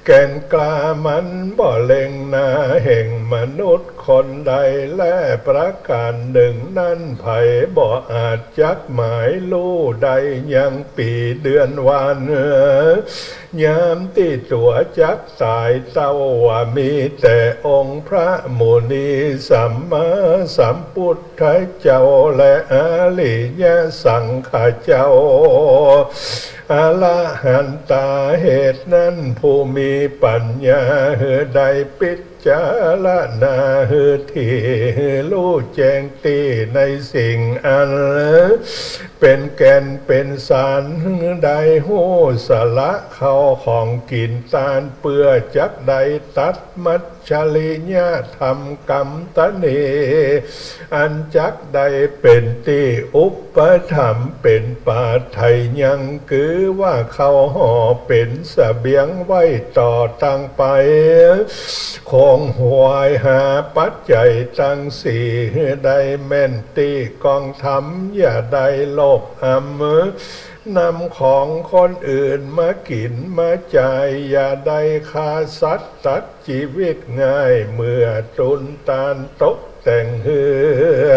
แก่นกล้ามันบ่เล็งนาแห่งมนุษย์คนใด และประก๋านนึ่งนั้น ใผบ่อาจจักหมายฮู้ได้ยังปี๋เดือนวัน ยามตี้ตั๋วจักต๋าย เต้าว่ามีแต่องค์พระมุนีสัมมาสัมพุทธเจ้า และอริยสังฆเจ้า อรหันตา เหตุนั้นผู้มีปัญญา หื้อได้พิจารณาหื้อถี่ หื้อฮู้แจ้งตี้ในสิ่งอันเป๋นแก่นเป๋นสาร หื้อได้ฮู้สละข้าวของกิ๋นตาน เปื้อจักได้ตัดมัจ ฉริยธรรมกำตะหนี อันจักได้เป๋นตี้อุปถัมภ์เป๋นปาไถยัง คือว่าข้าวห่อเป๋นเสบียงไว้ต่อตางไป ขงขวายหาปัจจัยตังสี่ หื้อได้แม่นตี้กองธรรม อย่าได้โลภอำ นำของคนอื่นมากิ๋นมาจ่าย อย่าได้ฆ่าสัตว์ตัด จีวิตง่าย เมื่อตูนตานตกแต่งหื้อ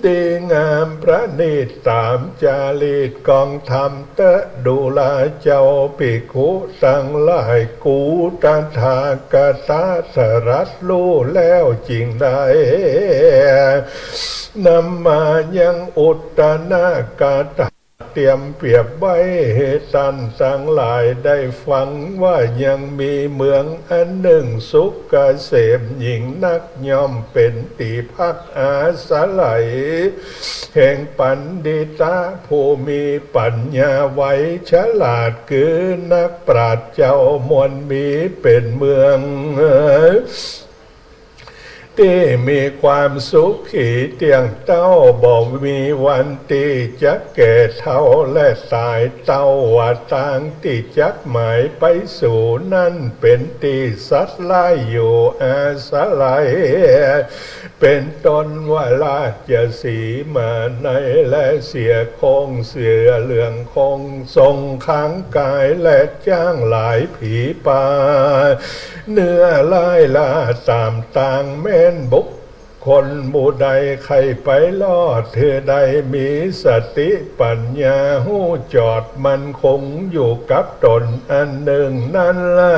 ดีงามประณีตต๋ามจารีตกองธรรมเต๊อะ ดูราเจ้าภิกขุตังหลาย กูตถาคตะตรัสฮู้แล้วจึงได้ นำมายังอุตตนกถา เตียมเปรียบไว้หื้อต้านตังหลายได้ฟังว่า ยังมีเมืองอันนึ่งสุขเกษมยิ่งนัก ย่อมเป๋นตี้พักอาศัยแห่งปัณฑิตะผู้มีปัญญาไวฉลาด คือนักปราชญ์เจ้ามวลมีเป๋นเมือง ตี้มีความสุขีเตี้ยงเต้า บ่มีวันตี้จะแก่เฒ่าและต๋าย เต้าว่าตางตี้จักหมายไปสู่นั้น เป๋นตี้สัตว์หลายอยู่อาศัย เป๋นต้นว่าราชสีมาใน และเสือโคร่งเสือเหลืองโคร่ง ทรงคางกายและจ๊างหลายผีป่า เนื้อร้ายล่าต๋ามตาง แม่นบุคคลหมู่ใดใค่ไปรอด หื้อได้มีสติปั๋ญญาฮู้จอดมั่นคงอยู่กับต๋นอันนึ่งนั้นละ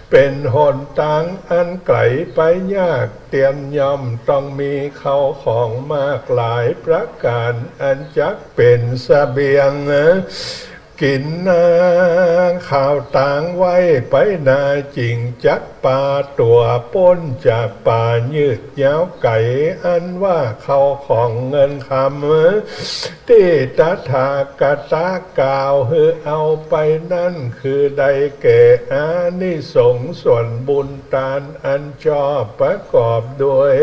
เป๋นหนตางอันไก๋ไปยาก เตียมย่อมต้องมีเข้าของมากหลายประก๋าน อันจักเป๋นเสบียง กิ๋นนา ข้าวตางไว้ไปนา จิ่งจักปาตั๋วป๊นจากป่ายืดยาวไก๋ อันว่าเข้าของเงินคำ ตี้ตถาคตะกล่าวหื้อเอาไปนั้น คือได้แก่อานิสงส์ส่วนบุญตานอันชอบประกอบด้วย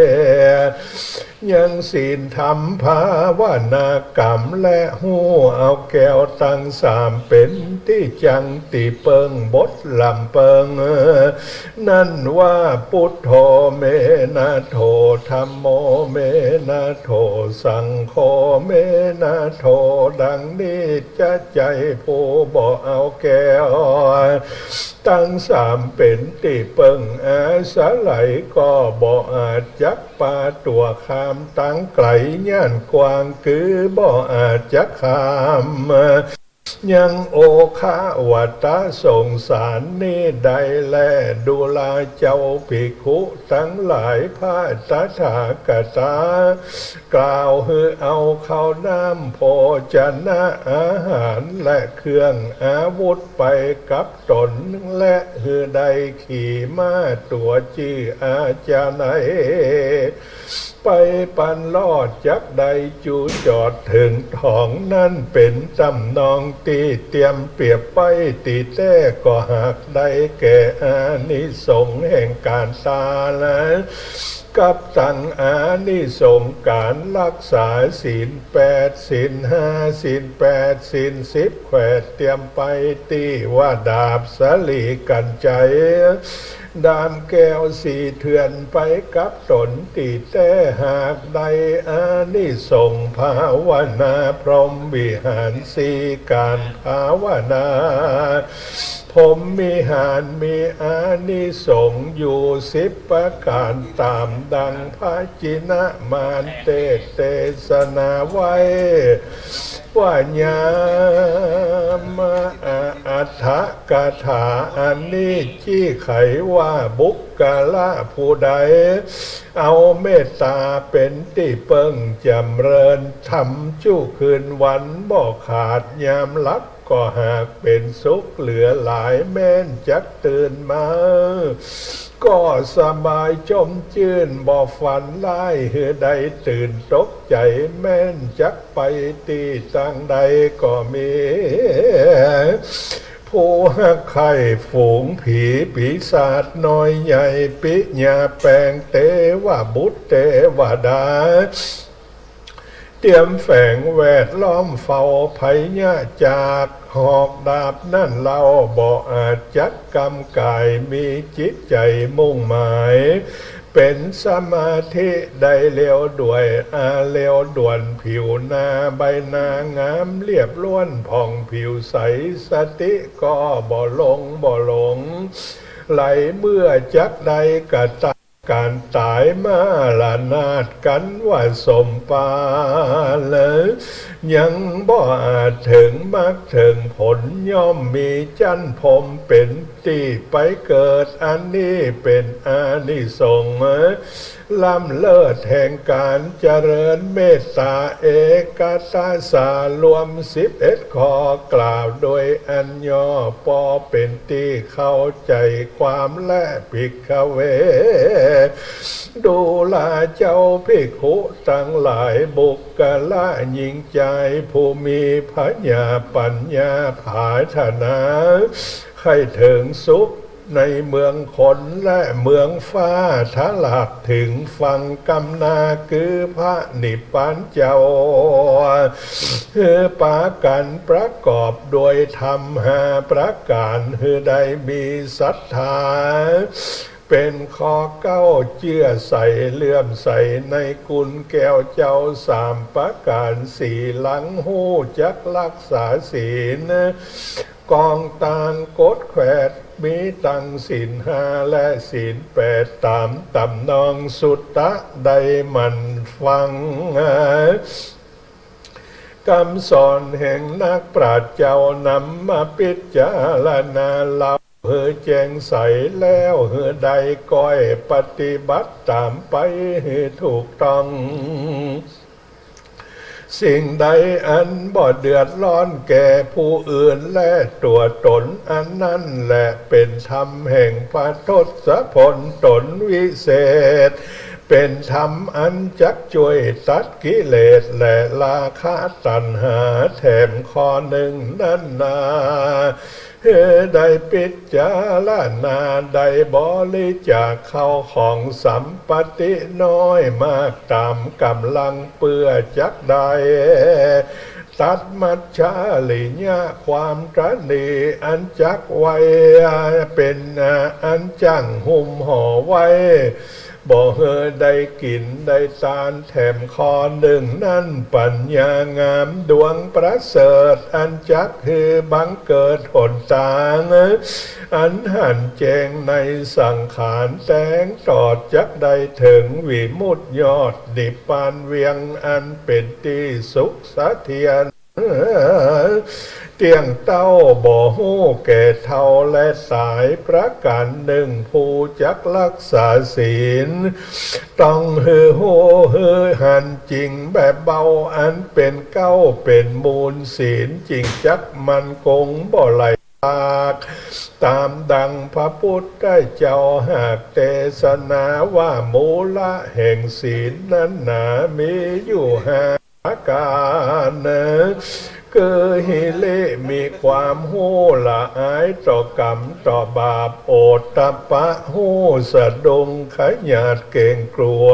ยังศีลธรรมภาวนากรรม และฮู้เอาแก้วตังสามเป๋นตี้จังตี้เปิ้งบทลำเปิง นั้นว่า พุทโธ เม นะ โธ ธัมโม เม นะ โธ สังโฆ เม นะ โธ ดังนี้จะใจ้ผู้บ่เอาแก้วตังสามเป๋นตี้เปิ้งอาศัย ก็บ่อาจจักปาตั๋วข้ามตางไก๋ ย่านกว้าง คือบ่อาจจักข้าม ยังโอฆะวัตตะสงสารนี้ได้แล ดูราเจ้าภิกขุตังหลาย พระตถาคตะกล่าวหื้อเอาข้าวน้ำโภชนะอาหาร และเครื่องอาวุธไปกับต๋น และหื้อได้ขี่ม้าตั๋วจื้ออาชาไนย ไปปันรอดจักได้จูจอดเถิงถอง นั้นเป๋นต๋ำนองตี้เตียมเปรียบไว้ตี้แต๊ ก็หากได้แก่อานิสงส์แห่งก๋านตาน กับตังอานิสงส์ก๋านรักษาศีลแปด ศีลห้า ศีลแปด ศีลสิบ แขวดเตียมไปตี้ว่าดาบสะหลีกัญไชย ดามแก้วสีเถื่อนไปกับต๋นตี้แต๊ หากได้อานิสงส์ภาวนาพรหมวิหารสี่ ก๋านภาวนาพรหมวิหารมีอานิสงส์อยู่สิบประก๋าน ต๋ามดังพระจินมารเตสน์เตสนาไว้ ว่ายามะ อัฏฐกถาอันนี้จี้ไขว่า บุคคละผู้ใดเอาเมตตาเป๋นตี้เปิ้ง จ๋ำเริญธรรมจุคืนวันบ่ขาดยามหลับ ก็หากเป๋นสุขเหลือหลาย แม้นจักตื่นมาก็สบายจมจื้น บ่ฝันร้ายหื้อได้ตื่นตกใจ๋ แม้นจักไปตี้ตางใดก็มี ผู้ฮักใค่ฝูงผีปีศาจน้อยใหญ่ ปิยาแปงเตวบุตรเตวดา เตียมแฝงแวดล้อมเฝ้าภัยยะจากหอกดาบนั้นเล่า บ่อาจจักกำก๋าย มีจิตใจ๋มุ่งหมาย เป๋นสมาธิได้เร็วด่วย อาเร็วด่วน ผิวหน้าใบหน้างามเรียบล้วนผ่องผิวใส สติก็บ่หลงบ่หลง ไหลเมื่อจักได้กระตำ ก๋านต๋ายมรณาฏกั๋นว่าสมปรารถนา ยังบ่อาจเถิงมรรคเถิงผล ย่อมมีจั๊นพรหมเป๋นตี้ไปเกิด อันนี้เป๋นอานิสงส์ล้ำเลิศแห่งก๋านเจริญเมตตา เอกัตตสารวมสิบเอ็ดข้อ กล่าวโดยอันย่อ ปอเป๋นตี้เข้าใจ๋ความแล ภิกขเว ดูราเจ้าภิกขุตังหลาย บุคคละหญิงจาย ผู้มีผญาปั๋ญญาผาถนา ใค่เถิงสุข ในเมืองคนและเมืองฟ้า ทะลักเถิงฝั่งก้ำหน้า คือพระนิพพานเจ้า หื้อปากั๋นประกอบด้วยธรรมห้าประก๋าน หื้อได้มีศรัทธา เป๋นข้อเก๊า เจื้อใสเลื่อมใสในกุณแก้วเจ้าสามประก๋าน สี่ หลังฮู้จักรักษาศีล กองตานกฎแขวน มีตังศีลห้าและศีลแปด ต๋ามต๋ำนองสุตตะ ได้หมั่นฟังกำสอนแห่งนักปราชญ์เจ้านำมาปิจารณา เล่าหื้อแจ้งใสแล้ว หื้อได้ก้อยปฏิบัติต๋ามไปหื้อถูกต้อง สิ่งใดอันบ่เดือดร้อนแก่ผู้อื่นและตั๋วต๋น อันนั้นแหละเป๋นธรรมแห่งพระทศพลต๋นวิเศษ เป๋นธรรมอันจักจ้วยตัดกิเลสและราคะตัณหา แถมข้อนึ่งนั้นนา หื้อได้ปิจารณา ได้บริจาคเข้าของสัมปัตติน้อยมากต๋ามก๋ำลัง เปื้อจักได้ตัดมัจฉริยะ ความตระหนี่อันจักไว้เป๋นอันจั่งหุ้มห่อไว้ บ่หื้อได้กิ๋นได้ตาน แถมข้อนึ่งนั้น ปัญญางามดวงประเสริฐ อันจักหื้อบังเกิดหนตาง อันหันแจ้งในสังขาร แตงตอดจักได้เถิงวิมุตติยอดนิพพานเวียง อันเป๋นตี้สุขเสถียร เตี้ยงเต้า บ่ฮู้แก่เฒ่าและต๋าย ประก๋านนึ่ง ผู้จักรักษาศีล ต้องหื้อฮู้หื้อหันจริงแบบเบา อันเป๋นเก๊าเป๋นมูล ศีลจึงจักมั่นคงบ่ไหลหลาก ต๋ามดังพระพุทธเจ้าหากเตสนาว่า มูละแห่งศีลนั้นหนามีอยู่ห้า ประก๋าน คือ หิริ มีความฮู้ละอายต่อกรรมต่อบาป โอตตัปปะ ฮู้สะดุ้งขยาดเกรงกลัว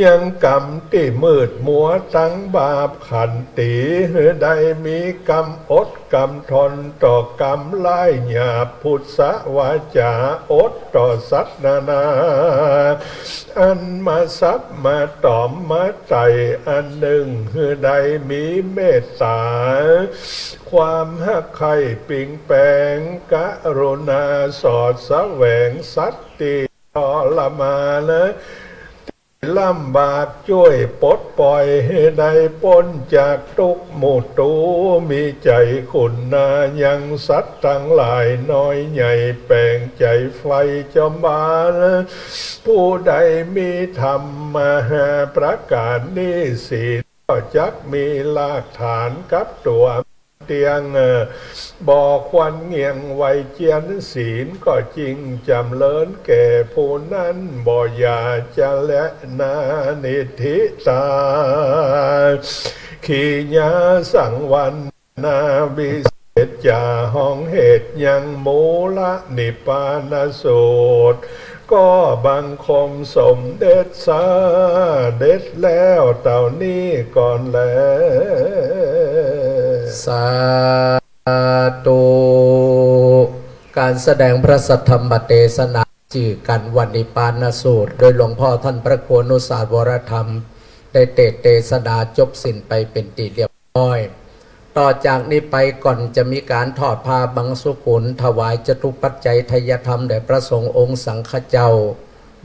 ยังกรรมตี้มืดมัวตังบาป ขันติ หื้อได้มีกำอดกำทนต่อกรรมร้ายหยาบ พุทธวาจา อดต่อสัตว์นานา อันมาสับมาต๋อมมาไต่ อันนึ่ง หื้อได้มีเมตต๋า ความฮักใค่ปิงแปง กรุณาสอดแสวง สัตว์ตี้ทรมาน ตี้ลำบากจ้วยปลดป่อย หื้อได้ป๊นจากตุ๊กข์หมดตั๋ว มีใจ๋ขุนนายังสัตว์ตังหลาย น้อยใหญ่แป๋งใจ๋ใฝ่จอมบาล ผู้ใดมีธรรมห้าประก๋านนี้ ศีลก็จักมีรากฐานกับตั๋วเตี้ยง บ่ควรเงี่ยงไวเจียน ศีลก็จิ่งจ๋ำเริญแก่ผู้นั้น บ่อย่าจะแลนานิทธิตา ขียาสังวัณณา วิเศษจ๋า ห้องเหตุยังมูลนิพพานสูตร ก็บังคมสมเด็จเสด็จแล้วเต้านี้ก่อนแล สาธุ ก๋านแสดงพระสัทธรรมเตสนาจื้อกั๋นว่านิพพานสูตร โดยหลวงพ่อต้านพระครูอนุสาสน์วรธรรม ได้เตสน์เตสนาจบสิ้นไปเป๋นตี้เรียบร้อย ต่อจากนี้ไปก่อนจะมีก๋านถอดผ้าบังสุกุล ถวายจตุปัจจัยไทยธรรมแด่พระสงฆ์องค์สังฆเจ้า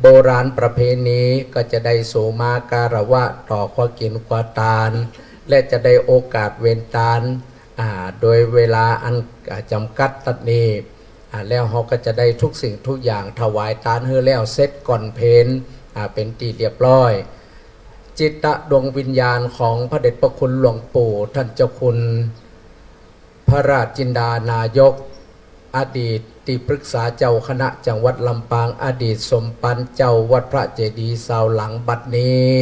โบราณประเพณีก็จะได้โสมาการวะต่อความกิ๋นความตาน และจะได้โอกาสเวนตาน อ่า โดยเวลาอัน อ่า จ๋ำกัดตั๊ดนี้ อ่า แล้วเฮาก็จะได้ทุกสิ่งทุกอย่างถวายตานหื้อแล้วเสร็จก่อนเพล อ่า เป๋นตี้เรียบร้อย จิตดวงวิญญาณของพระเดชพระคุณหลวงปู่ต้านเจ้าคุณ พระราชจินดานายก อดีตตี้ปรึกษาเจ้าคณะจังหวัดลำปาง อดีตสมภารเจ้าวัดพระเจดีย์ซาวหลัง บัดนี้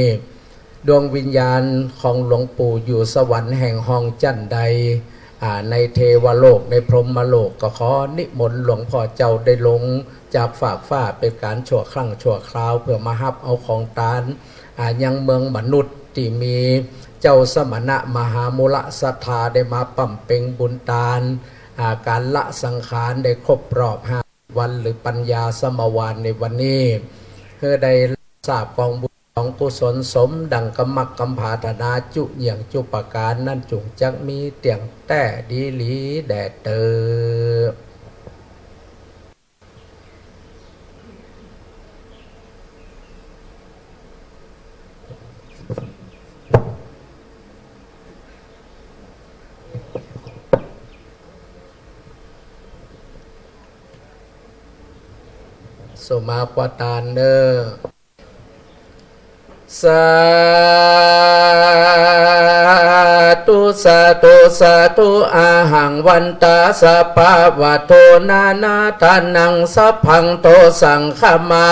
ดวงวิญญาณของหลวงปู่อยู่สวรรค์แห่งห้องจั้นใด อ่า ในเทวโลก ในพรหมโลก ก็ขอนิมนต์หลวงพ่อเจ้าได้ลงจากฟากฟ้าเป๋นก๋านชั่วครั้งชั่วคราว เปื้อมาฮับเอาของตาน อ่า ยังเมืองมนุษย์ตี้มีเจ้าสมณะมหามูลศรัทธาได้มาบำเพ็ญบุญตาน อ่า ก๋าละสังขารได้ครบรอบห้าวัน หรือปัญญาสมวาลในวันนี้ หื้อได้ทราบกองบุญกองกุศลสมดังกำมักกำผาถนาจุเยี่ยงจุประก๋าน นั้นจุ่งจักมีเตี้ยงแต๊ดีหลีแด่เต๊อะ สุมาควตานเนอ สาธุ สาธุ สาธุ อะหัง วันตา สัพพะวะโท นานาทานัง สัพพัง โท สังฆะมา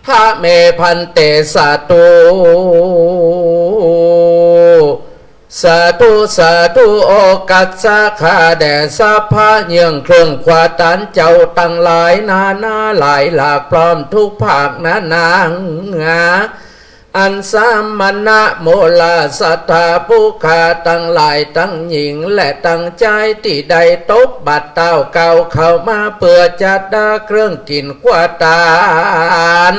ทะเม ภันเต สาธุ สาธุ สาธุ โอกัสสะข้าแด่สัพพะเยื่องเครื่องควตานเจ้าตังหลาย นานาหลายหลาก พร้อมทุกภาคนานา อันสมณะมูลศรัทธาผู้ข้าตังหลายตังหญิงและตังจาย ตี้ได้ตกบัตรเต้าเก่าเข้ามา เปื้อจัดหาเครื่องกิ๋นควตาน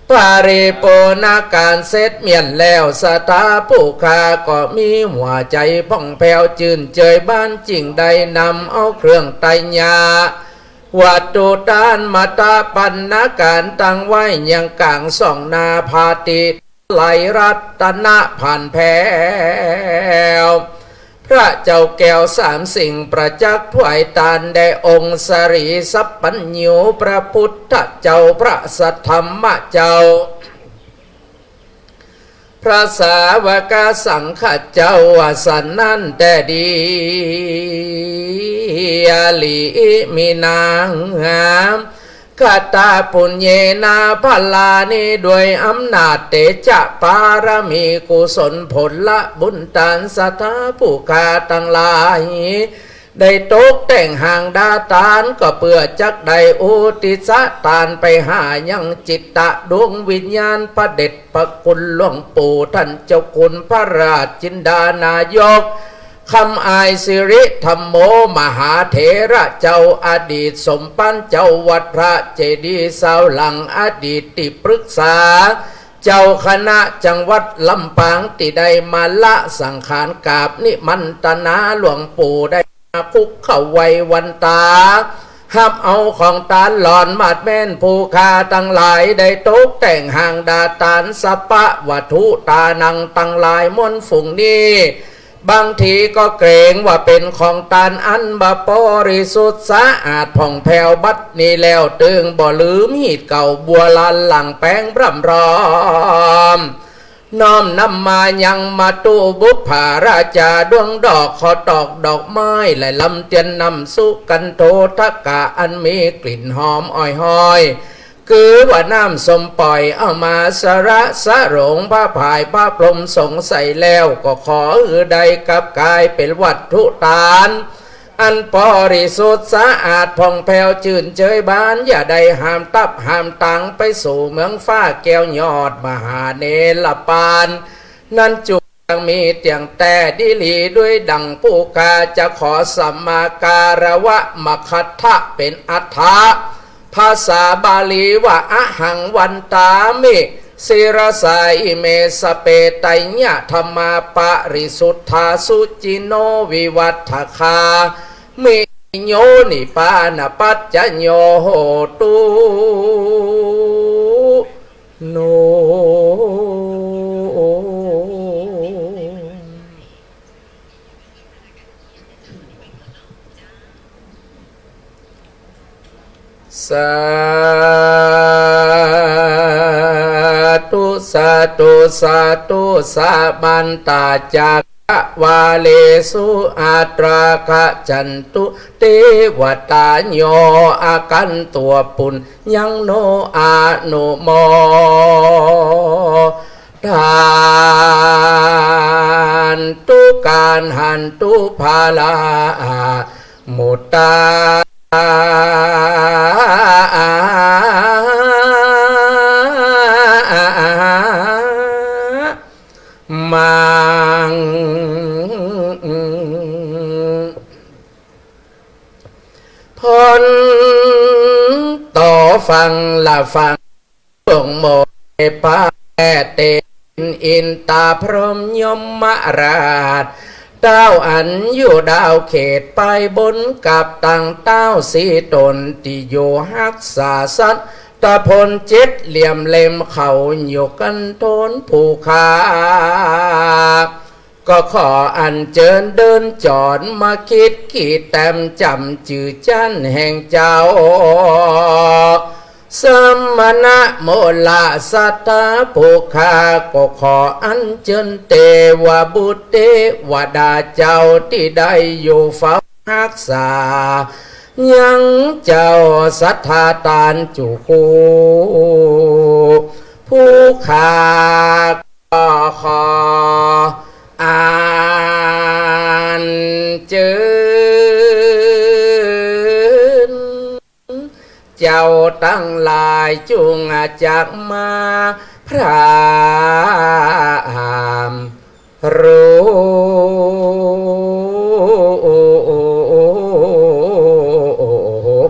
ปริปูรณาก๋านเสร็จเมี้ยนแล้ว ศรัทธาผู้ข้าก็มีหัวใจ๋ผ่องแผ้วจื้นเจยบาน จึ่งได้นำเอาเครื่องไตยา วัตถุตานมาตะปัณณาก๋านตั้งไว้ยังก๋างส่องหน้าผาตี้ ไหลรัตนะผ่านแผ้ว พระเจ้าแก้วสามสิ่งประจักษ์ถวายตานแด่องค์สรีสัพพัญญู พระพุทธเจ้า พระสัทธรรมเจ้า พระสาวกสังฆเจ้า ว่าสันนั้นแต๊ดีหลี อิมินา คตปุญเญนะ บัดนี้ด้วยอำนาจเตจะปารมีกุศลผลบุญตาน ศรัทธาผู้ข้าตังหลาย ได้ตกแต่งหางดาตาน ก็เปื้อจักได้อุทิศตานไปหายังจิตตะดวงวิญญาณพระเดชพระคุณหลวงปู่ต้านเจ้าคุณพระราชจินดานายก คำอ้ายสิริธัมโม มหาเถระเจ้า อดีตสมภารเจ้าวัดพระเจดีย์ซาวหลัง อดีตตี้ปรึกษาเจ้าคณะจังหวัดลำปาง ตี้ได้มาละสังขารกราบนิมนตนาหลวงปู่ได้มาคุกเข่าไหว้วันตา ฮับเอาของตานหลอนมาดแม่น ผู้ข้าตังหลายได้ตกแต่งหางดาตาน สัพพะวัตถุตานังตังหลายมวลฝูงนี้ บางทีก็เกรงว่าเป๋นของตานอันบ่บริสุทธิ์สะอาดผ่องแผ้ว บัดนี้แล้วตึงบ่ลืมฮีตเก่าบัวลานหลังแปงพร่ำพร้อม น้อมนำมายังมาตุบุปผาราจาดวงดอก ขอตอกดอกไม้และลำเตียนน้ำสุกันโททกะ อันมีกลิ่นหอมอ่อยฮ้อย คือว่าน้ำส้มป่อย เอามาสระสะโหลงพระผายพระพรหมสงฆ์ใส่แล้ว ก็ขอหื้อได้กลับกลายเป๋นวัตถุตาน อันบริสุทธิ์สะอาดผ่องแผ้วจื้นเจยบาน อย่าได้หามตับหามตังไปสู่เมืองฟ้าแก้วยอดมหาเนรปาน นั้นจุ่งจักมีเตี้ยงแต๊ดีหลี ด้วยดั่งผู้ข้าจะขอสัมมาคารวะมคทะเป๋นอัฏฐะ ภาษาบาลีว่า อะหัง วันตามิ ศิรสา อิเม สะเป ไตยะธัมมา ปริสุทธา สุจินโน วิวัฏฐคา มิ โยนิปานปัจจโย โหตุ โน สาธุ สาธุ สาธุ สะมันตะจักกะวาเลสุ อัตตรากัจฉันตุ เตวะตา โย อาคันตัวปุญญัง โน อนุโม หันตุ การหันตุ พาลา มุตตา มัง พ้นต่อฟังละฟัง จงโมเดชะ เต อินตาพรหมยมราช เต้าอันอยู่ดาวเขตไปบนกับตังเต้าสี่ต๋นตี้อยู่ฮักษาสัตตะพลเจ็ดเหลี่ยมเหล็มเขาอยู่กั๋นโทนผู้ข้า ก็ขออัญเจิญเดินจ๋อนมาคิดกี่แต้มจ๋ำจื้อจั๊นแห่งเจ้า สมณะโมลสัตตาผู้ข้า ก็ขออัญเจิญเตวบุตรเตวดาเจ้าตี้ได้อยู่เฝ้าฮักษา ยังเจ้าศรัทธาต้านจุคู่ ผู้ข้า ก็ขออัญเจิญ เจ้าตังหลายจุ่งจักมาพร่ำ รู้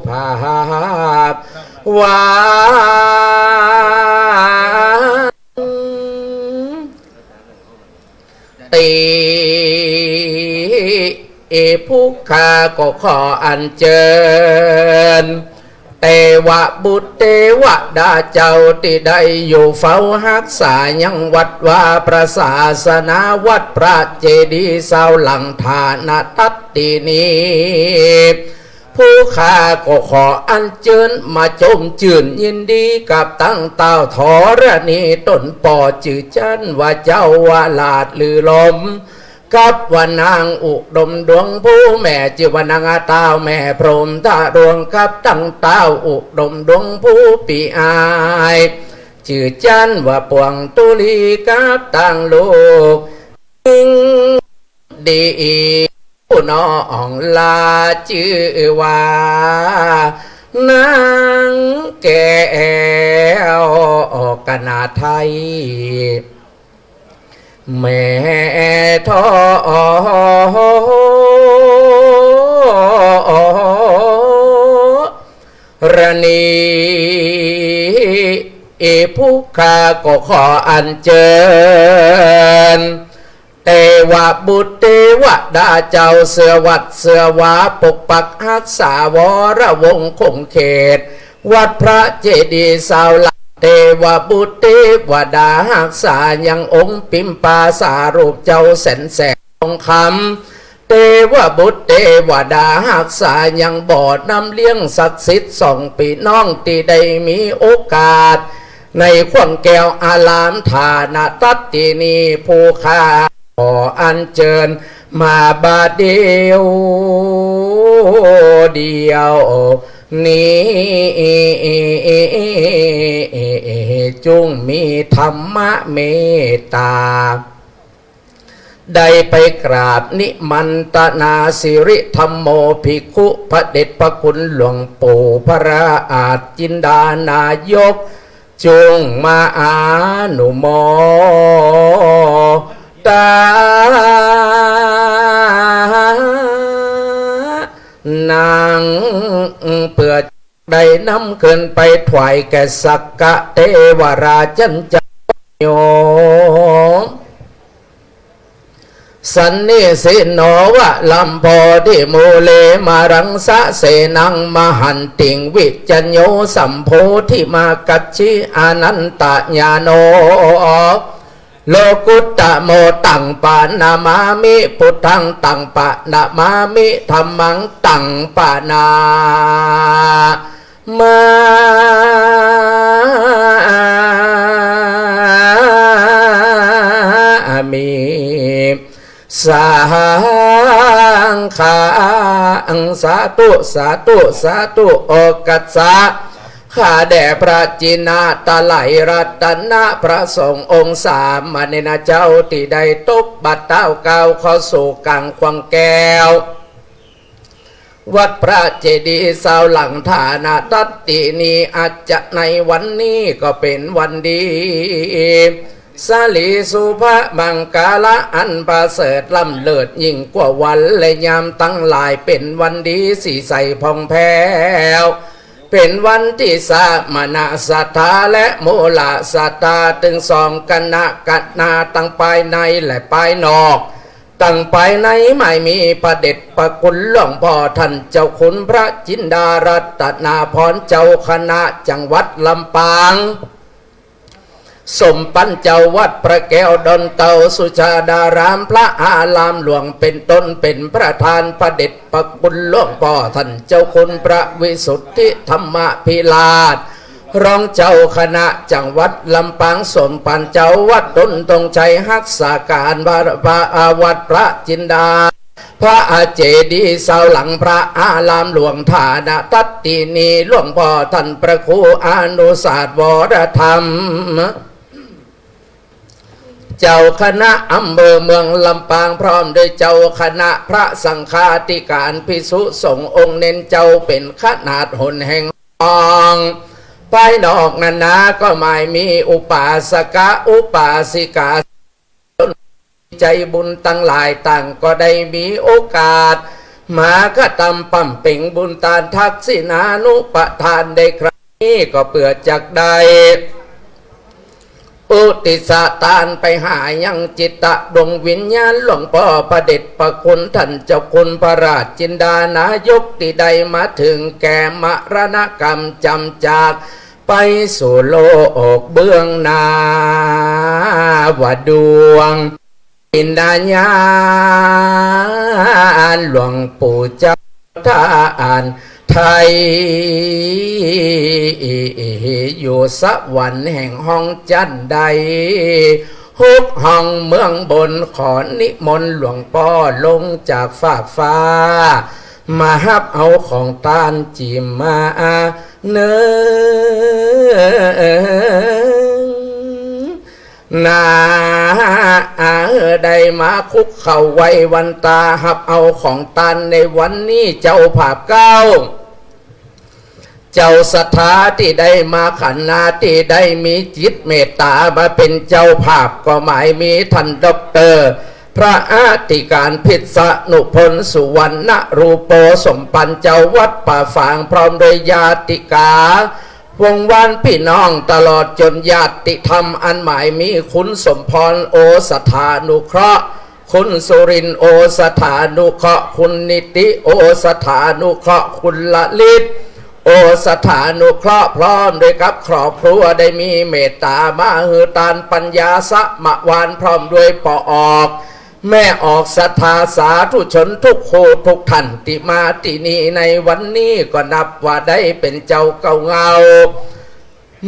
ภาพว่า ตี้ผู้ข้าก็ขออัญเจิญ เตวบุตรเตวดาเจ้าตี้ได้อยู่เฝ้าฮักษายังวัดวาประศาสนาวัดพระเจดีย์ซาวหลังฐานตัตตินี ผู้ข้าก็ขออัญเจิญมาจมจื้นยินดีกับตังเต้าธรณีต๋นป้อจื้อจั๊นว่าเจ้าวราชฤๅลม กับว่านางอุดมดวงภูแม่จื้อว่านางเต้าแม่พรหมทะดวงกับตังเต้าอุดมดวงภูปี้อ้าย จื้อจั๊นว่าปวงตุลีกับตังลูก หญิงดี ผู้น้องลาจื้อว่านางแก้วกนาไทย แม่ธรณี ผู้ข้าก็ขออัญเจิญ เตวบุตรเตวดาเจ้าเสื้อวัดเสื้อวาปกปักฮักษาวรวงศ์คงเขต วัดพระเจดีย์ซาวหลัก เตวบุตรเตวดาฮักษายังองค์ปิมปาสารูปเจ้าแสนแสงทองคำ เตวบุตรเตวดาฮักษายังบ่อน้ำเลี้ยงศักดิ์สิทธิ์สองปี้น้องตี้ได้มีโอกาส ในขวังแก้วอารามฐานตัตตินี ผู้ข้าขออัญเจิญมาบาดเดียว เดียวนี้ จุ่งมีธรรมเมตตา ได้ไปกราบนิมันตนาสิริธัมโมภิกขุ พระเดชพระคุณหลวงปู่พระอาจจินดานายก จุ่งมาอนุโมตา นังเปื้อ ได้นำขึ้นไปถวายแก่สักกะเตวราชันเจ้าโยม สันนิสิโนวะลัมโพธิมูเล มารังสะเสนังมหันติง วิชโญสัมโพธิมากัจฉิอานันตญาโน โลกุตตะโม ตังปะนะมามิ พุทธัง ตังปะนะมามิ ธัมมัง ตังปะนะมามิ สังฆัง สาธุ สาธุ สาธุ โอกัสสะ ข้าแด่พระจินไตรัยรัตนพระสงฆ์องค์สามเณรเจ้าตี้ได้ตกบัตรเต๊าก้าวเข้าสู่ก๋างขวางแก้ว วัดพระเจดีย์ซาวหลังฐานะตัตตินี้ อาจจะในวันนี้ก็เป๋นวันดี สลีสุภมังคละอันประเสริฐล้ำเลิศยิ่งกว่าวันและยามตังหลาย เป๋นวันดีสีใสผ่องแผ้ว เป๋นวันตี้สมณะศรัทธาและมูหละศรัทธาตึงสองคณะ คณะตังภายในและภายนอก ตังภายในหมายมีพระเดชพระคุณหลวงป้อต้านเจ้าคุณพระจินดารัตนาภรณ์เจ้าคณะจังหวัดลำปาง สมภารเจ้าวัดพระแก้วดอนเต่าสุชาดารามพระอารามหลวงเป๋นต้น เป๋นประธานพระเดชพระคุณหลวงป้อต้านเจ้าคุณพระวิสุทธิธรรมภิราช รองเจ้าคณะจังหวัดลำปาง สมภารเจ้าวัดต้นธงชัยฮักษาก๋านวัดพระจินดา พระเจดีย์ซาวหลังพระอารามหลวงฐานะตัตตินี้ หลวงป้อต้านพระครูอนุสาสน์วรธรรม เจ้าคณะอำเภอเมืองลำปาง พร้อมด้วยเจ้าคณะพระสังฆาธิการภิกษุสงฆ์องค์เณรเจ้า เป๋นขนาดหนแห่งห้อง ภายนอกนั้นนาก็หมายมีอุปาสกะอุปาสิกา ใจบุญตังหลายต่างก็ได้มีโอกาส มากระตำบำเพ็งบุญตานทักษิณานุปทานในครั้งนี้ ก็เปื้อจักได้อุทิศตานไปหายังจิตดวงวิญญาณหลวงป้อพระเดชพระคุณต้านเจ้าคุณพระราชจินดานายกตี้ได้มาเถิงแก่มรณกรรมจ๋ำจาก ไปสู่โลกเบื้องหน้า ว่าดวงวิญญาณหลวงปู่เจ้าต้านไทย อยู่สวรรค์แห่งห้องจั้นใด หกห้องเมืองบน ขอนิมนต์หลวงป้อลงจากฟากฟ้า มาฮับเอาของต้านจิมมา เนิง นา ได้มาคุกเข่าไหว้วันตาฮับเอาของต้านในวันนี้ เจ้าภาพเก้า เจ้าศรัทธาตี้ได้มาขันนา ตี้ได้มีจิตเมตต๋ามาเป๋นเจ้าภาพ ก็หมายมีต้านด็อกเตอร์ พระอธิการพิษณุพล สุวรรณรูโป สมภารเจ้าวัดป่าฝาง พร้อมด้วยญาติกา วงวานพี่น้องตลอดจ๋นญาติธรรม อันหมายมีคุณสมพร โอสถานุเคราะห์ คุณสุรินทร์ โอสถานุเคราะห์ คุณนิติ โอสถานุเคราะห์ คุณลลิต โอสถานุเคราะห์ พร้อมด้วยกับครอบครัว ได้มีเมตต๋ามาหื้อตานปัญญาสมวาน พร้อมด้วยป้อออก แม่ออกศรัทธาสาธุชนทุกคู่ทุกท่านตี้มาตี้นี่ในวันนี้ ก็นับว่าได้เป๋นเจ้าเก่าเหง้า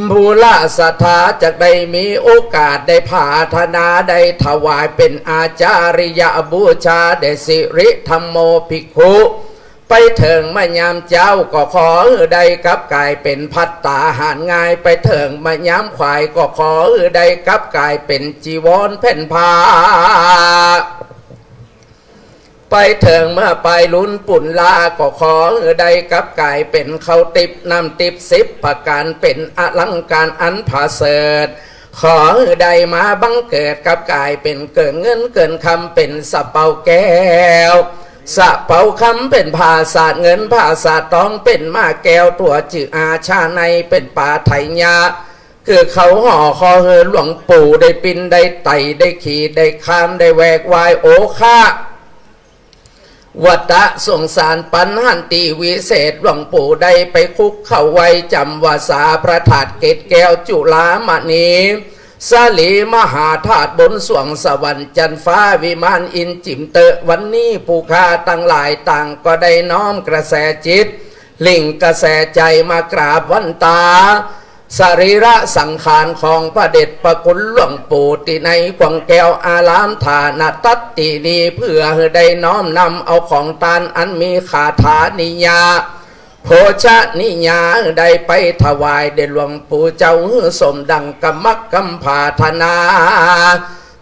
ผู้ละศรัทธาจักได้มีโอกาสได้ผาถนา ได้ถวายเป๋นอาจาริยบูชาแด่สิริธัมโมภิกขุ ไปเถิงมายามเจ๊าก็ขอหื้อได้กลับก๋ายเป๋นภัตตาหารง่าย ไปเถิงมายามขวายก็ขอหื้อได้กลับก๋ายเป๋นจีวรแผ่นผ้า ไปเถิงเมื่อปายลุนปุณณราก็ขอหื้อได้กลับก๋ายเป๋นข้าวติ๊บน้ำติ๊บสิบประก๋าน เป๋นอลังก๋านอันผาเสริฐ ขอหื้อได้มาบังเกิดกลับก๋ายเป๋นเกิ่นเงินเกิ่นคำ เป๋นสะเปาแก้ว สะเปาคำ เป๋นผ้าสาดเงินผ้าสาดตอง เป๋นม้าแก้วตั๋วจื้ออาชาไนย เป๋นปาไถยะ คือเขาห่อ ขอหื้อหลวงปู่ได้ปิ๊นได้ไต่ได้ขี่ได้คานได้แหวกว่ายโอคะ วัตตะสงสารปั๋นหันตี้วิเศษ หลวงปู่ได้ไปคุกเข่าไหว้จ๋ำว่าสาพระธาตุเกศแก้วจุฬามณี สาลีมหาธาตุบนสวงสวรรค์จันทร์ฟ้าวิมานอินทร์จิ๋มเต๊อะ วันนี้ผู้ข้าตังหลายต่างก็ได้น้อมกระแสจิต หลิ้งกระแสใจ๋มากราบวันตา สรีระสังขารของพระเดชพระคุณหลวงปู่ตี้ในขวางแก้วอารามฐานะตัตตินี้ เพื่อหื้อได้น้อมนำเอาของต้านอันมีคาถานิยะ โภชนิยาได้ไปถวายแด่หลวงปู่เจ้าหื้อสมดังกำมักกำผาถนา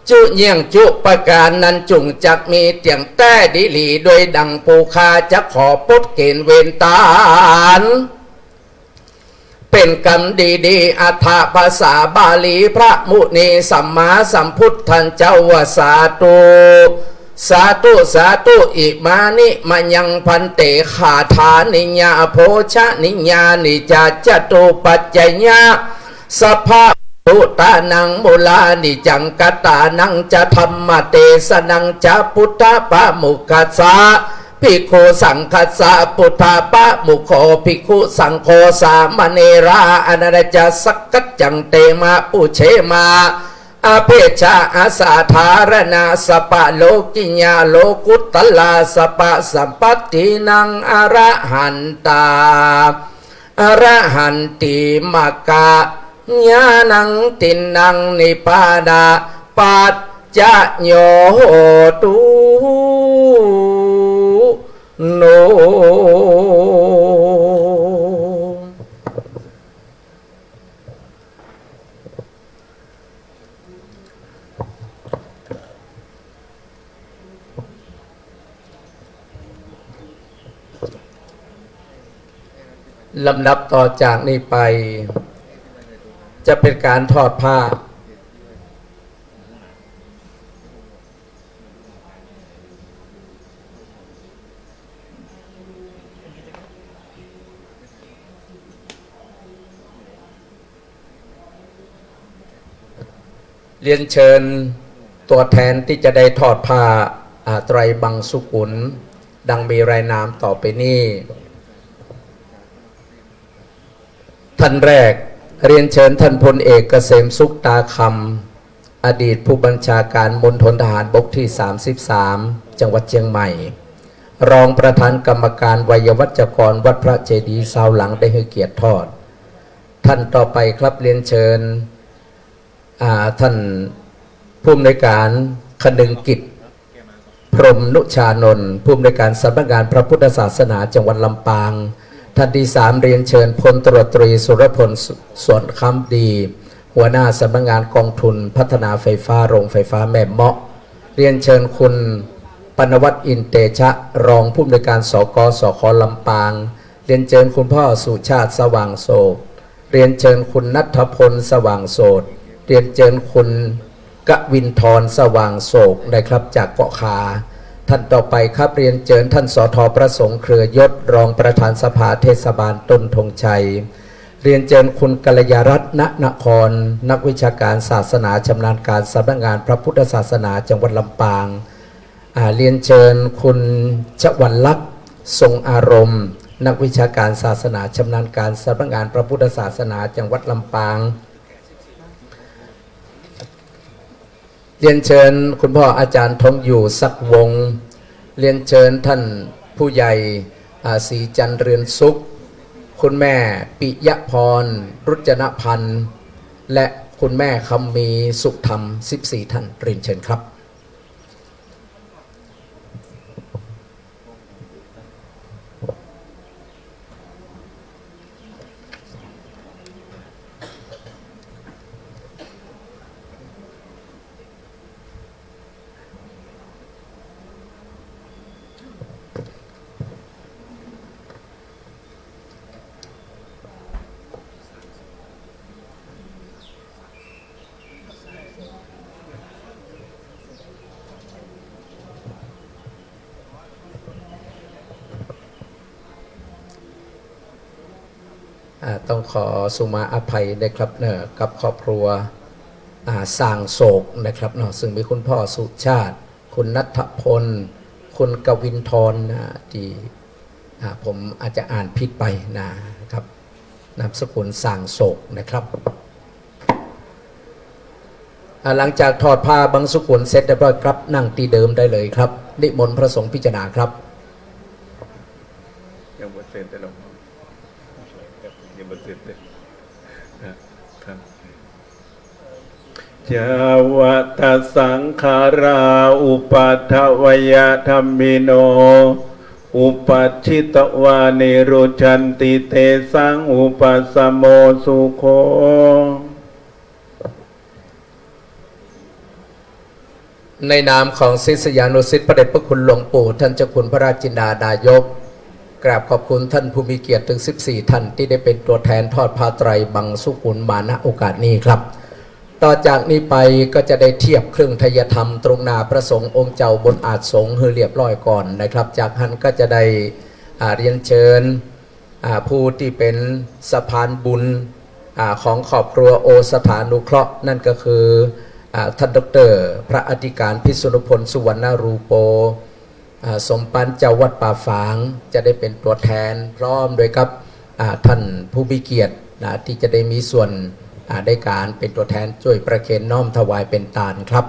จุเยียงจุประก๋านนั้นจุ่งจักมีเตี้ยงแต๊ดีหลี โดยดังผู้ข้าจะขอปลดเกณฑ์เวรตาน เป๋นกำดีๆ อัตถะภาษาบาลี พระมุนีสัมมาสัมพุทธันเจ้าว่า สาธุ สาธุ สาธุ อิมานิมะยังภันเต คาถานิยา โภชนิยานิจจา จตุปัจจยา สัพพะพุทธานัง มูลานิจัง กตานังจะ ธัมมเตสนังจะ พุทธปะมุขคัสสะ ภิกขุสังฆัสสะ พุทธปะมุขโข ภิกขุสังโฆ สามเณรา อนันตะจะ สักกัจจัง เตมะ ปูเชมะ อเภชะ อสาธารณะ สัพพะโลกิยา โลกุตตะลา สัพพะสัมปัตตินัง อรหันตา อรหันติ มัคคะ ญาณัง ทิฏฐัง นิพพานะปัจจโย โหตุ โน ลำดับต่อจากนี้ไป จะเป๋นก๋านทอดผ้า เรียนเชิญตั๋วแทนตี้จะได้ทอดผ้า อ่า ไตรบังสุกุล ดังมีรายนามต่อไปนี้ ท่านแรก เรียนเชิญท่านพลเอกเกษมสุข ตาคำ อดีตผู้บัญชาการมณฑลทหารบกที่ สามสิบสาม จังหวัดเชียงใหม่ รองประธานกรรมการไวยาวัจกรวัดพระเจดีย์ซาวหลัง ได้หื้อเกียรติทอด ท่านต่อไปครับ เรียนเชิญ อ่า ท่านผู้อำนวยการคนึงกิจ พรหมนุชานนท์ ผู้อำนวยการสำนักงานพระพุทธศาสนาจังหวัดลำปาง ท่านที่สาม เรียนเชิญพลตำรวจตรีสุรพล สวนคำดี หัวหน้าสำนักงานกองทุนพัฒนาไฟฟ้าโรงไฟฟ้าแม่เมาะ เรียนเชิญคุณปณวัฒน์ อินเตชะ รองผู้อำนวยการ สกสค ลำปาง เรียนเชิญคุณพ่อสุชาติ สว่างโสต เรียนเชิญคุณณัฐพล สว่างโสต เรียนเชิญคุณกวินทร สว่างโสตนะครับ จากเกาะขา ท่านต่อไปครับ เรียนเชิญท่าน สท ประสงค์ เครือยศ รองประธานสภาเทศบาลต้นธงชัย เรียนเชิญคุณกัลยารัตน์ ณนคร นักวิชาการศาสนาชำนาญการสำนักงานพระพุทธศาสนาจังหวัดลำปาง อ่า เรียนเชิญคุณชวัลลักษณ์ ทรงอารมณ์ นักวิชาการศาสนาชำนาญการสำนักงานพระพุทธศาสนาจังหวัดลำปาง เรียนเชิญคุณพ่ออาจารย์ทองอยู่ ศักดิ์วงศ์ เรียนเชิญท่านผู้ใหญ่ อ่า ศรีจันทร์ เรือนสุข คุณแม่ปิยะพร รุจนพันธ์ และคุณแม่คำมี สุธรรม สิบสี่ ท่าน เรียนเชิญครับ อ่า ต้องขอสุมาอภัยนะครับเนอะ กับครอบครัว อ่า ส่างโศกนะครับเนาะ ซึ่งมีคุณพ่อสุชาติ คุณณัฐพล คุณกวินทรนะ ตี้ อ่า ผมอาจจะอ่านผิดไปนะครับ นามสกุลส่างโศกนะครับ อ่า หลังจากทอดผ้าบังสุกุลเสร็จเรียบร้อยครับ นั่งตี้เดิมได้เลยครับ นิมนต์พระสงฆ์พิจารณาครับ ยังบ่เสร็จเลยหลวงพ่อ ยังบ่เสร็จเลย ครับ ยะวะทะสังขารา อุปัฏฐวะยะธัมมิโน Uppajjitvā nirujjhanti tesaṃ vūpasamo sukho. ในนามของศิษยานุศิษย์พระเดชพระคุณหลวงปู่ ท่านเจ้าคุณพระราชจินดานายก กราบขอบคุณท่านผู้มีเกียรติถึงสิบสี่ท่าน ตี้ได้เป๋นตั๋วแทนทอดผ้าไตรบังสุกุลมา ณ โอกาสนี้ครับ ต่อจากนี้ไปก็จะได้เทียบเครื่องไทยธรรมตรงหน้าพระสงฆ์องค์เจ้าบนอาสน์สงฆ์หื้อเรียบร้อยก่อนนะครับ จากหั้นก็จะได้ อ่า เรียนเชิญ อ่า ผู้ตี้เป๋นสะพานบุญ อ่า ของครอบครัวโอสถานุเคราะห์ นั่นก็คือ อ่า ท่านด็อกเตอร์พระอธิการพิษณุพล สุวรรณรูโป อ่า สมภารเจ้าวัดป่าฝาง จะได้เป๋นตั๋วแทนพร้อมด้วยกับ อ่า ท่านผู้มีเกียรตินะ ตี้จะได้มีส่วน อ่า ในก๋านเป๋นตั๋วแทนจ้วยประเคนน้อมถวายเป๋นตานครับ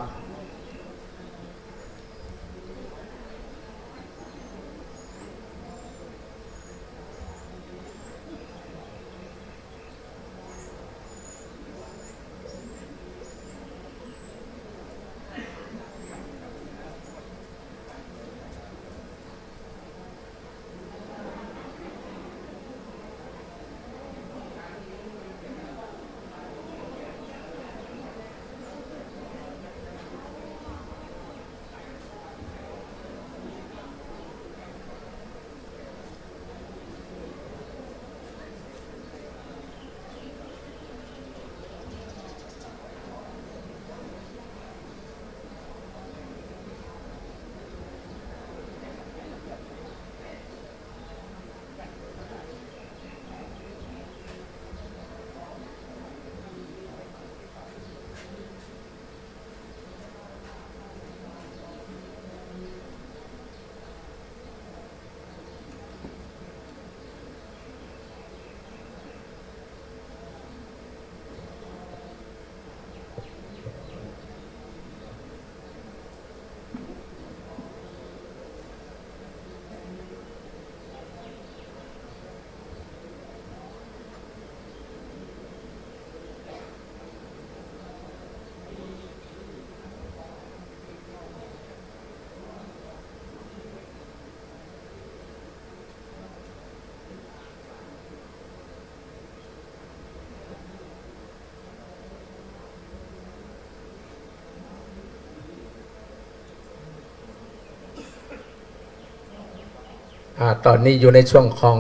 อ่า ต๋อนนี้อยู่ในช่วงของ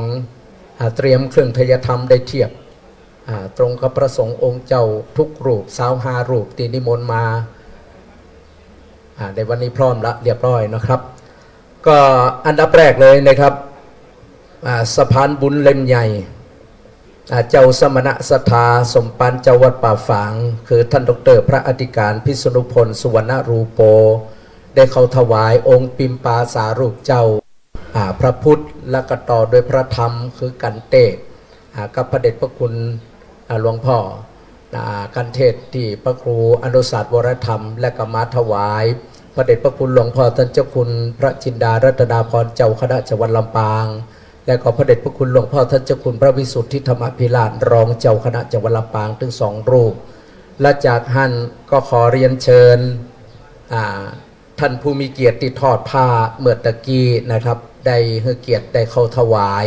อ่า เตรียมเครื่องไทยธรรมได้เทียบ อ่า ตรงกับพระสงฆ์องค์เจ้าทุกรูป ซาวห้ารูปตี้นิมนต์มา อ่า ในวันนี้พร้อมละเรียบร้อยนะครับ ก็อันดับแรกเลยนะครับ อ่า สะพานบุญเล่มใหญ่ อ่า เจ้าสมณะศรัทธาสมภารเจ้าวัดป่าฝาง คือท่านด็อกเตอร์พระอธิการพิษณุพล สุวรรณรูโป ได้เข้าถวายองค์ปิมปาสารูปเจ้า อ่า พระพุทธ และก็ต่อด้วยพระธรรม คือคันเทศน์ อ่า กับพระเดชพระคุณ อ่า หลวงพ่อ อ่า คันเทศน์ตี้พระครูอนุสาสน์วรธรรม และก็มาถวายพระเดชพระคุณหลวงพ่อท่านเจ้าคุณพระจินดารัตนาภรณ์ เจ้าคณะจังหวัดลำปาง และก็พระเดชพระคุณหลวงพ่อท่านเจ้าคุณพระวิสุทธิธรรมาภิราช รองเจ้าคณะจังหวัดลำปาง ตึงสองรูป และจากหั้นก็ขอเรียนเชิญ อ่า ท่านผู้มีเกียรติตี้ทอดผ้าเมื่อตะกี้นะครับ ได้หื้อเกียรติได้เข้าถวาย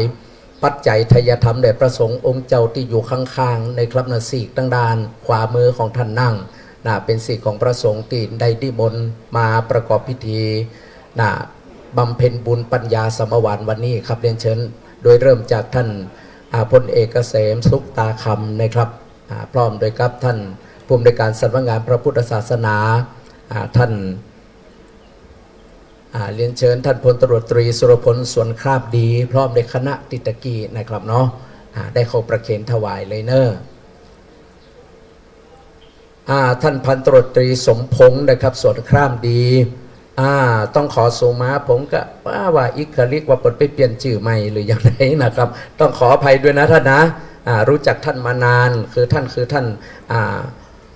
ปัจจัยไทยธรรมแด่พระสงฆ์องค์เจ้าตี้อยู่ข้างๆ ในครับนะ ซีกตางด้านขวามือของท่านนั่งนะ เป๋นซีกของพระสงฆ์ตี้ได้นิมนต์มาประกอบพิธีนะ บำเพ็ญบุญปัญญาสมวานวันนี้ครับ เรียนเชิญ โดยเริ่มจากท่าน อ่า พลเอกเกษม สุขตาคำนะครับ อ่า พร้อมด้วยกับท่านผู้อำนวยการสำนักงานพระพุทธศาสนา อ่า ท่าน อ่า เรียนเชิญท่านพลตำรวจตรีสุรพล สวนคราบดี พร้อมด้วยคณะตี้ตะกี้นะครับเนาะ อ่า ได้เข้าประเคนถวายเลยเน่อ อ่า ท่านพันตำรวจตรีสมพงษ์นะครับ สวนคราบดี อ่า ต้องขอสูมา ผมก็ว่า ว่าอิกขลิกว่าเปิ้นไปเปลี่ยนจื้อใหม่หรือยังไงนะครับ ต้องขออภัยด้วยนะท่านนะ อ่า รู้จักท่านมานาน คือท่าน คือท่าน อ่า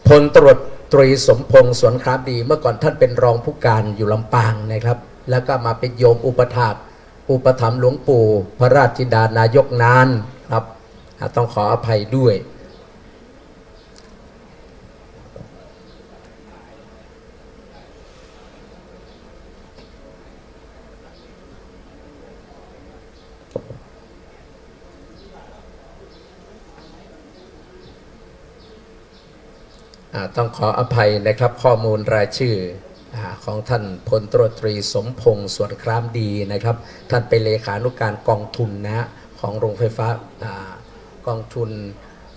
พลตำรวจตรีสมพงษ์ สวนคราบดี เมื่อก่อนท่านเป็นรองผู้การอยู่ลำปางนะครับ แล้วก็มาเป็นโยมอุปถาก อุปถัมภ์หลวงปู่พระราชจินดานายกนานครับ อ่า ต้องขออภัยด้วย อ่า ต้องขออภัยนะครับ ข้อมูลรายชื่อ อ่า ของท่านพลตำรวจตรีสมพงษ์ สวนครามดีนะครับ ท่านเป็นเลขานุการกองทุนนะฮะ ของโรงไฟฟ้า อ่า กองทุน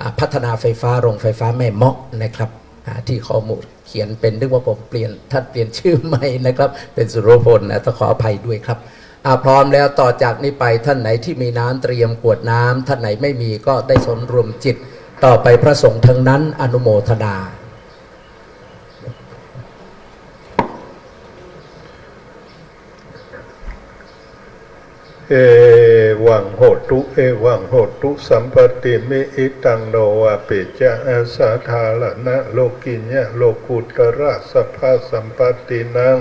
อ่า พัฒนาไฟฟ้าโรงไฟฟ้าแม่เมาะนะครับ อ่า ที่ข้อมูลเขียนเป็น นึกว่าผมเปลี่ยน ท่านเปลี่ยนชื่อใหม่นะครับ เป็นสุรพลนะ ต้องขออภัยด้วยครับ อ่า พร้อมแล้ว ต่อจากนี้ไปท่านไหนที่มีน้ำเตรียมขวดน้ำ ท่านไหนไม่มีก็ได้สมรวมจิต ต่อไปพระสงฆ์ทั้งนั้น อนุโมทนา เอวังโหตุ เอวังโหตุสัมปติมิ อิตังโน วาปิ จะ อาสาธารณะโลกิญญะโลกุตระสัพพะสัมปตินัง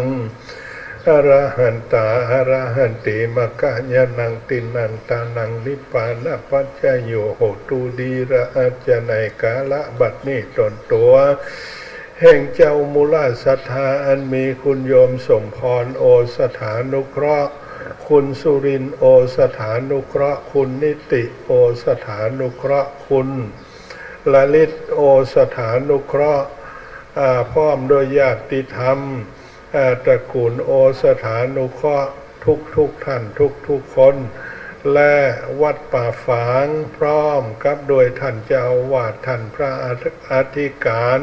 อรหันตา อรหันติ มัคคายานัง ติณัง ฏานัง นิพพานะปัจจโย โหตุ ดีระอาจาในกาละบัดนี้ตนตัว แห่งเจ้ามูลศรัทธา อันมีคุณโยมสมพร โอสถานุเคราะห์ คุณสุรินทร์ โอสถานุเคราะห์ คุณนิติ โอสถานุเคราะห์ คุณลลิต โอสถานุเคราะห์ อ่า พร้อมด้วยญาติธรรม อ่า ตระกูลโอสถานุเคราะห์ ทุกๆ ท่าน ทุกๆ คน และวัดป่าฝาง พร้อมกับด้วยท่านเจ้าอาวาส ท่านพระอธิการ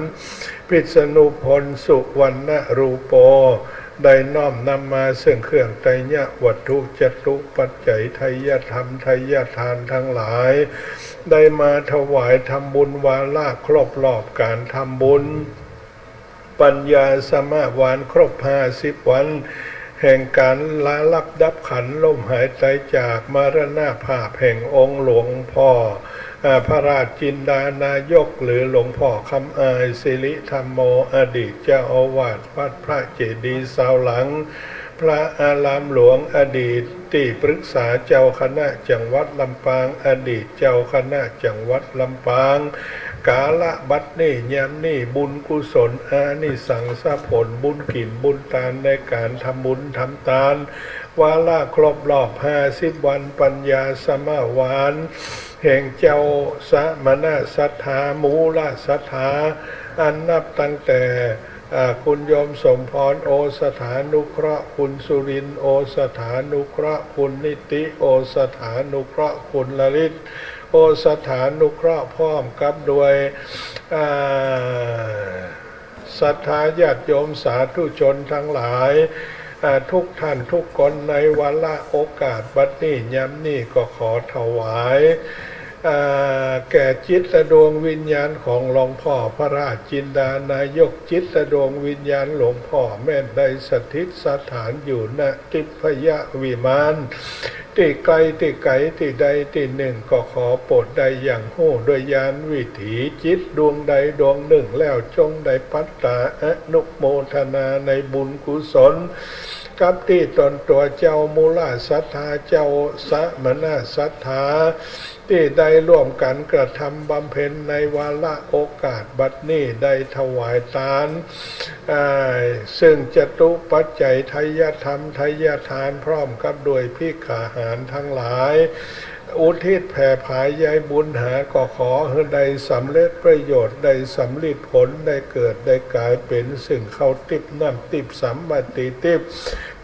พิษณุพล สุวรรณรูโป ได้น้อมนำมาซึ่งเครื่องไตรยวัตถุ จตุปัจจัย ไทยธรรม ไทยทานทั้งหลาย ได้มาถวายทำบุญวาระครบรอบการทำบุญ ปัญญาสมวานครบห้าสิบวัน แห่งการละลับดับขันธ์ ล้มหายตายจาก มรณภาพแห่งองค์หลวงพ่อ อ่า พระราชจินดานายก หรือหลวงพ่อคำอาย สิริธัมโม อดีตเจ้าอาวาสวัดพระเจดีย์ซาวหลัง พระอารามหลวง อดีตที่ปรึกษาเจ้าคณะจังหวัดลำปาง อดีตเจ้าคณะจังหวัดลำปาง กาละบัดนี้ยามนี้ บุญกุศล อานิสงส์ผลบุญกิ๋นบุญตาน ในการทำบุญทำตาน วาระครบรอบห้าสิบวัน ปัญญาสมวาน แห่งเจ้าสมณศรัทธา มูลศรัทธา อันนับตั้งแต่ อ่า คุณโยมสมพร โอสถานุเคราะห์ คุณสุรินทร์ โอสถานุเคราะห์ คุณนิติ โอสถานุเคราะห์ คุณลลิต โอสถานุเคราะห์ พร้อมกับด้วย อ่า ศรัทธาญาติโยมสาธุชนทั้งหลาย อ่า ทุกท่านทุกคน ในวาระโอกาสบัดนี้ยามนี้ ก็ขอถวาย อ่า แก่จิตดวงวิญญาณของหลวงพ่อพระราชจินดานายก จิตดวงวิญญาณหลวงพ่อแม่นได้สถิตสถานอยู่ ณ ทิพยวิมาน ตี้ไกลตี้ไก๋ตี้ใดตี้หนึ่ง ก็ขอโปรดได้หยั่งฮู้ด้วยญาณวิถีจิตดวงใดดวงหนึ่งแล้ว จงได้ปัตตาอนุโมทนาในบุญกุศล กับตี้ตนตัวเจ้ามูลศรัทธา เจ้าสมณศรัทธา ตี้ได้ร่วมกั๋นกระทำบำเพ็ญในวาระโอกาสบัดนี้ ได้ถวายตาน อ่า ซึ่งจตุปัจจัย ไทยธรรม ไทยทาน พร้อมกับด้วยภิกขาหารทั้งหลาย อุทิศแผ่ผายใยบุญหา ก็ขอหื้อได้สำเร็จประโยชน์ ได้สำลิดผล ได้เกิดได้ก๋ายเป๋นซึ่งข้าวติ๊บน้ำติ๊บสัมมติติ๊บ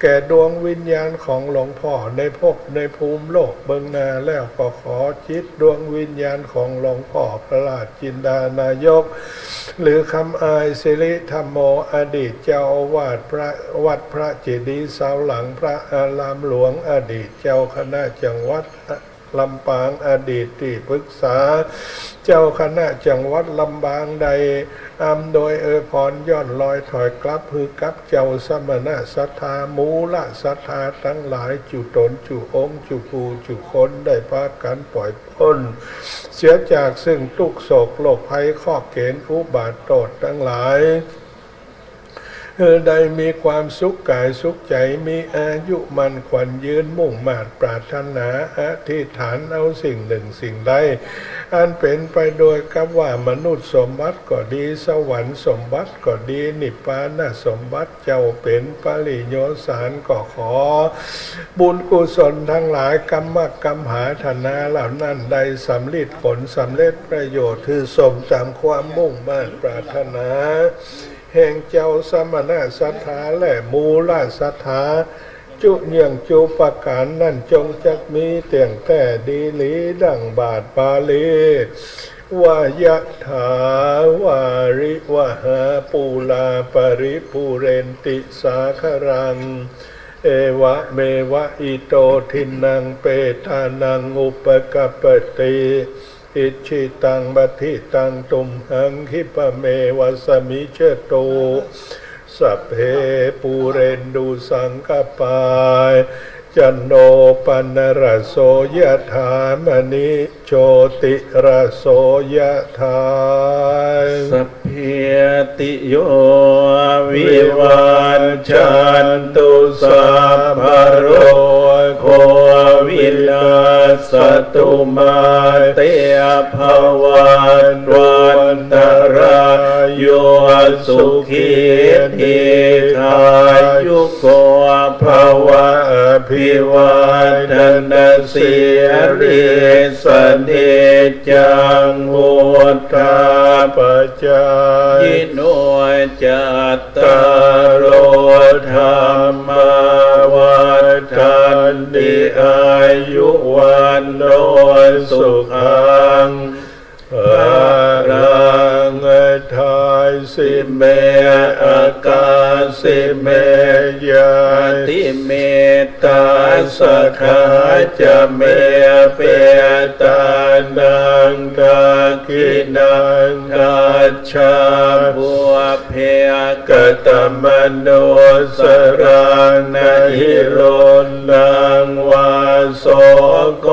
แก่ดวงวิญญาณของหลวงพ่อในภพในภูมิโลกเบื้องหน้าแล้ว ก็ขอจิตดวงวิญญาณของหลวงพ่อพระราชจินดานายก หรือคำอาย สิริธัมโม อดีตเจ้าอาวาสพระ วัดพระเจดีย์ซาวหลัง พระอารามหลวง อดีตเจ้าคณะจังหวัดลำปาง อดีตตี้ปรึกษาเจ้าคณะจังหวัดลำปาง ได้อำนวยอวยพร ย้อนรอยถอยกลับหื้อกับเจ้าสมณศรัทธา มูลศรัทธาทั้งหลาย จุต๋นจุองค์จุผู้จุคน ได้ปากั๋นปล่อยป๊น เสียจากซึ่งตุ๊กข์โศกโรคภัยเคราะห์เก๋ณฑ์อุบาทโตษทั้งหลาย หื้อได้มีความสุขก๋ายสุขใจ๋ มีอายุมั่นขวัญยืน มุ่งมาดปรารถนาอธิษฐานเอาสิ่งหนึ่งสิ่งใด อันเป๋นไปโดยกับว่ามนุษย์สมบัติก็ดี สวรรค์สมบัติก็ดี นิพพานสมบัติ เจ้าเป๋นปริโยสารก็ขอ บุญกุศลตังหลาย กรรมะกรรมหาธนาเหล่านั้นได้สำริดผลสำเร็จประโยชน์ หื้อสมต๋ามความมุ่งมาดปรารถนา แห่งเจ้าสมณะศรัทธาและมูลศรัทธา จุเยื่องจุประก๋านนั้น จงจักมีเตี้ยงแต๊ดีหลี ดังบาทปาลี วะ ยะถา วาริวะหา ปูรา ปะริปูเรนติ สาคะรัง เอวะเมวะ อิโต ทินนัง เปตานัง อุปะกัปปะติ อิจฉิตัง ปัตถิตัง ตุมหัง ขิปปะเมวะ สะมิชฌะตุ สัพเพ ปูเรนตุ สังกปปา จันโท ปะนะระโส ยะถา มะณิ โชติระโส ยะถา สัพพีติโย วิวัชชันตุ สัพพะโรโค วินัสสะตุ มาเต ภะวัตวันตะราโย สุขี ทีฆายุโก ภะวะ อะภิวาทะนะสีลิสสะนิจจัง วุฑฒาปะจายิโน จัตตาโร ธัมมา วัฑฒันติ อายุ วัณโณ สุขัง พะลัง ทาสิเม อะกาสิเม ญาติมิตตา สะขะจะเม เปตานัง ดักขิณัง คัจฉา ปุพเพ กะตะมะนุสสะรัง นะหิรุนนัง วาโสโก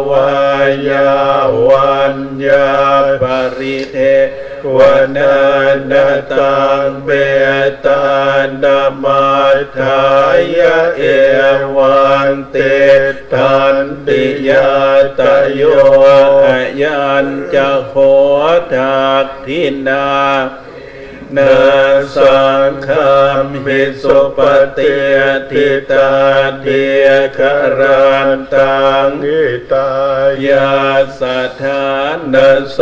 วายาวัญญา ปะริเดวะนะ นะตัง เปตานะ มัจฉายะ เอวัง ติฏฐันติ ญาตะโย อะยัญจะ โข ทักขิณา นะ สังฆัมหิ สุปะติฏฐิตา ทีฆะรันตัง หิตายัสสะ ทานะโส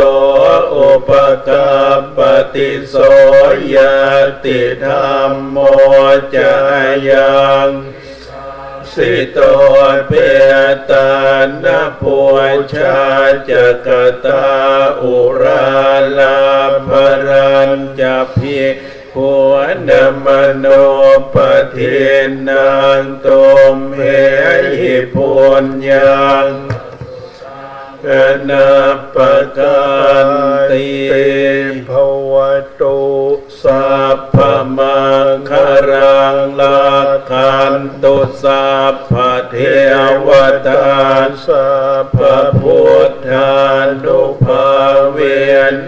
อุปะกัปปะติ โส ญาติธัมโม จะ อะยัง สิโต เปตานะ ปูชา จะ กะตา อุรา ลาภะรัญจะ ภิกขุนะ มะโนปะทินนัง ตุมเหหิ ปุญญัง อะนัปปะกันติ ภะวะตุ สัพพะมังคะลัง รักขันตุ สัพพะเทวะตา สัพพะพุทธานุภาเว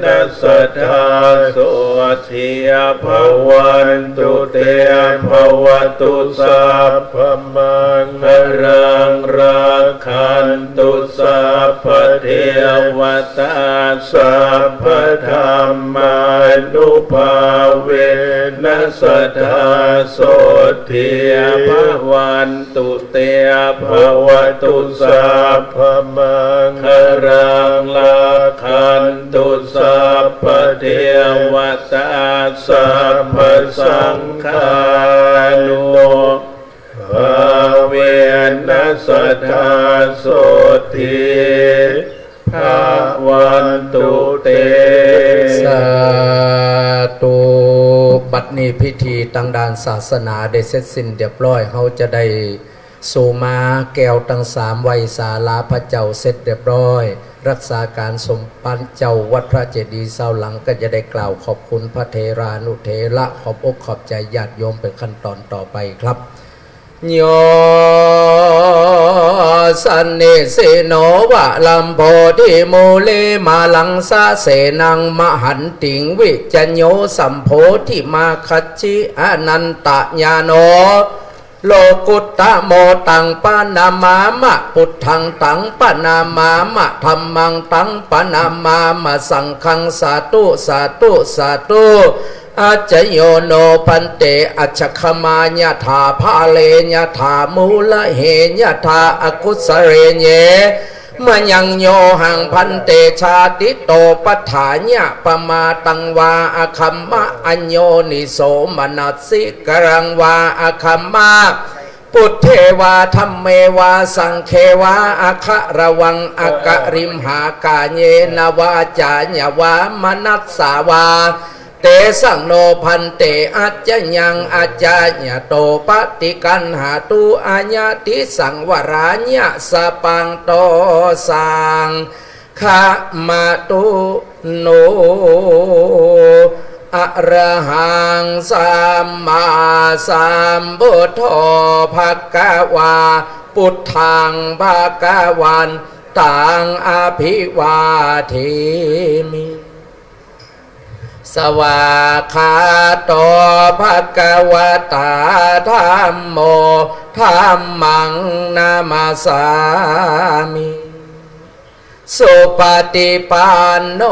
นะ สัตถาโส ทิ ภะวันตุ เต ภะวะตุ สัพพะมังคะลัง รักขันตุ สัพพะเทวะตา สัพพะธัมมานุภาเวนะ สัตถาโส ทิ ภะวันตุ เต ภะวะตุ สัพพะมังคะลัง รักขันตุ สัพพะเทวะตา สัพพะสังฆานุภาเวนะ สัตถาโส ทิ ภะวันตุ เต สาธุ บัดนี้พิธีตางด้านศาสนาได้เสร็จสิ้นเรียบร้อย เฮาจะได้ สุมาแก้วตังสาม ไหว้สาลาพระเจ้าเสร็จเรียบร้อย รักษาก๋านสมภารเจ้าวัดพระเจดีย์ซาวหลัง ก็จะได้กล่าวขอบคุณพระเถรานุเถระ ขอบอกขอบใจ๋ญาติโยมเป๋นขั้นต๋อนต่อไปครับ โย สนนิสิโน วรัมโพธิมูลี มาลังสะเสนัง มหันติง วิจโย สัมโพธิมาคัจฉิ อนันตญาโณ โลกุตตะโม ตังปะนะมามะ ปุทธัง ตังปะนะมามะ ธัมมัง ตังปะนะมามะ สังฆัง สาธุ สาธุ สาธุ อาจโยโน ภันเต อัจฉะขมายะถา พาเลยะถา มูลเหยะถา อกุสะเลเย มะยัง โยหัง ภันเต ชาติโต ปัฏฐายะ ปะมาตัง วา อะคัมมะ อโยนิโส มนัสสิกะรัง วา อะคัมมะ ปุทเท วา ธัมเม วา สังฆเว วา อะคะระวัง อะกะริมหา กาเยนะ วาจายะ วา มนัสสา วา เตสัง โน ภันเต อัจจะยัง อัจจะยะโต ปะติกกัณหาตุ อะยะติสังวะรายะ สะปัง โต สังฆะมะตุ โน อะระหัง สัมมาสัมพุทโธ ภะคะวา ปุทธัง ภะคะวันตัง อะภิวาเทมิ สวากขาโต ภะคะวะตา ธัมโม ธัมมัง นะมัสสามิ สุปะฏิปันโน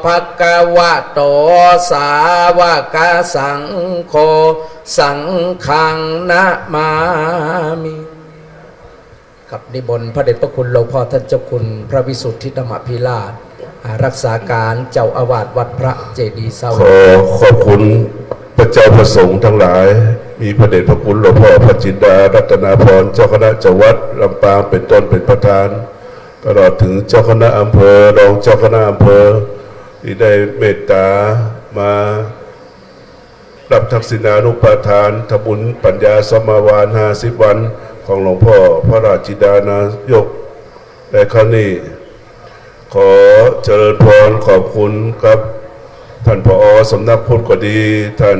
ภะคะวะโต สาวะกะสังโฆ สังฆัง นะมามิ ครับ นิมนต์พระเดชพระคุณหลวงพ่อท่านเจ้าคุณพระวิสุทธิธรรมภิราช อ่า รักษาการเจ้าอาวาสวัดพระเจดีย์เซา ขอขอบคุณพระเจ้าพระสงฆ์ทั้งหลาย มีพระเดชพระคุณหลวงพ่อพระจินดา รัตนาพร เจ้าคณะจังหวัดลำปาง เป็นต้นเป็นประธาน ตลอดถึงเจ้าคณะอำเภอ รองเจ้าคณะอำเภอ ที่ได้เมตตามา รับทักษิณานุปทานทำบุญปัญญาสมาวานห้าสิบวันของหลวงพ่อพระราชจินดานายกในครั้งนี้ ขอเจริญพรขอบคุณครับ ท่าน ผอ สำนักพุทธก็ดี ท่าน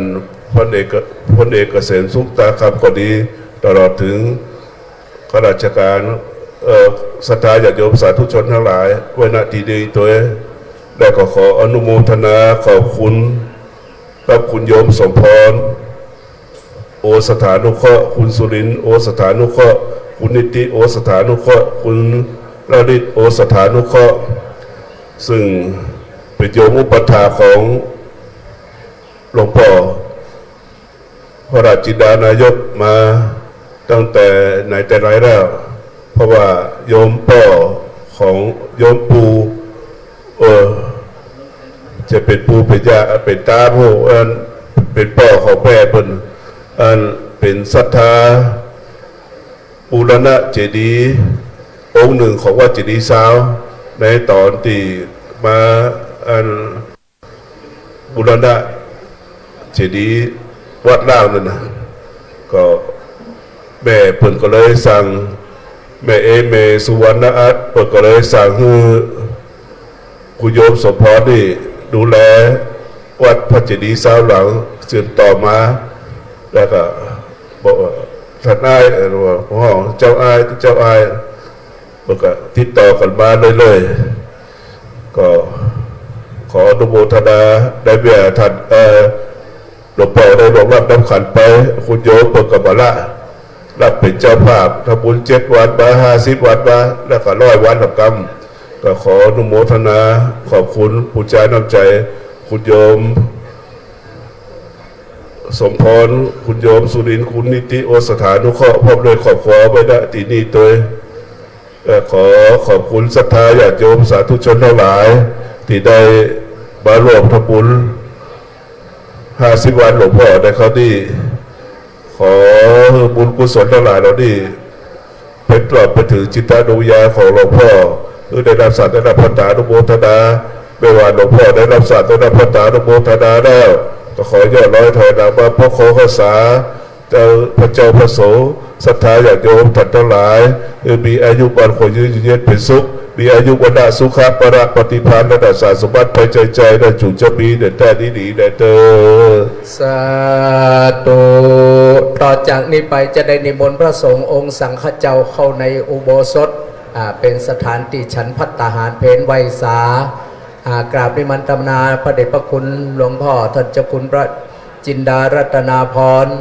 พลเอก พลเอกเกษม สุขตาคำก็ดี ตลอดถึง ข้าราชการ เอ่อ ศรัทธาญาติโยมสาธุชนทั้งหลาย ไว้ ณ ตี้นี้ตวย และก็ขออนุโมทนาขอบคุณกับคุณโยมสมพร โอสถานุเคราะห์ คุณสุรินทร์ โอสถานุเคราะห์ คุณนิติ โอสถานุเคราะห์ คุณลลิต โอสถานุเคราะห์ ซึ่งเป็นโยมอุปัฏฐากของหลวงพ่อ พระราชจินดานายกมาตั้งแต่ไหนแต่ไรแล้ว เพราะว่าโยมป้อของโยมปู่ เออ จะเป็นปู่เป็นย่า เป็นตาผู้ อัน เป็นป้อของแม่เปิ้น อันเป็นศรัทธาบูรณะเจดีย์องค์หนึ่งของวัดเจดีย์เซา ในต๋อนตี้มา อัน บูรณะเจดีย์วัดล้างนั่นนะ ก็แม่เปิ้นก็เลยสั่ง แม่เอ แม่สุวรรณอัต เปิ้นก็เลยสั่งหื้อคุณโยมสมพรนี่ดูแลวัดพระเจดีย์เซาหลังสืบต่อมา แล้วก็บอกว่า ท่านอ้าย เอ่อ ว่า พ่อ เจ้าอ้าย เจ้าอ้าย เปิ้นก็ติดต่อกั๋นมาเรื่อยๆ ก็ขออนุโมทนา ได้เมื่อท่าน เอ่อ หลวงป้อได้ล่วงลับดับขันธ์ไป คุณโยมเปิ้นก็มาละ รับเป๋นเจ้าภาพ ทำบุญเจ็ดวันมา ห้าสิบวันมา แล้วก็ร้อยวันละกำ ก็ขออนุโมทนา ขอบคุณปู๋จาน้ำใจ๋ คุณโยมสมพร คุณโยมสุรินทร์ คุณนิติ โอสถานุเคราะห์ พร้อมด้วยครอบครัวไว้ ณ ตี้นี้ตวย เอ่อ ขอขอบคุณศรัทธาญาติโยมสาธุชนทั้งหลาย ตี้ได้มาร่วมทำบุญห้าสิบวันหลวงพ่อในครั้งนี้ ขอหื้อบุญกุศลทั้งหลายเหล่านี้ เป๋นตลอดไปถึงจิตตดวงวิญญาณของหลวงพ่อ หื้อได้รับสัตว์ได้รับผลตานุโมทนา แม่ว่าหลวงพ่อได้รับสัตว์ได้รับผลตานุโมทนาแล้ว ก็ขอย่อลอยถอยหลังมาปกครองรักษา เจ้า พระเจ้าพระสงฆ์ ศรัทธาญาติโยมท่านทั้งหลาย หื้อมีอายุมั่นขวัญยืน อยู่เย็นเป๋นสุข มีอายุวรรณะสุขะพละปฏิภาณ และสมบัติภายในใจ ได้จุ่งจะมีแด่แต๊ดีๆ แด่เตอ สาธุ ต่อจากนี้ไปจะได้นิมนต์พระสงฆ์องค์สังฆเจ้าเข้าในอุโบสถ อ่า เป๋นสถานตี้ฉันภัตตาหารเพลไหว้สา อ่า กราบนิมนตนาพระเดชพระคุณหลวงพ่อท่านเจ้าคุณพระจินดารัตนาภรณ์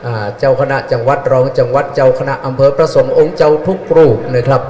อ่า เจ้าคณะจังหวัด รองจังหวัด เจ้าคณะอำเภอ พระสงฆ์องค์เจ้าทุกรูปนะครับ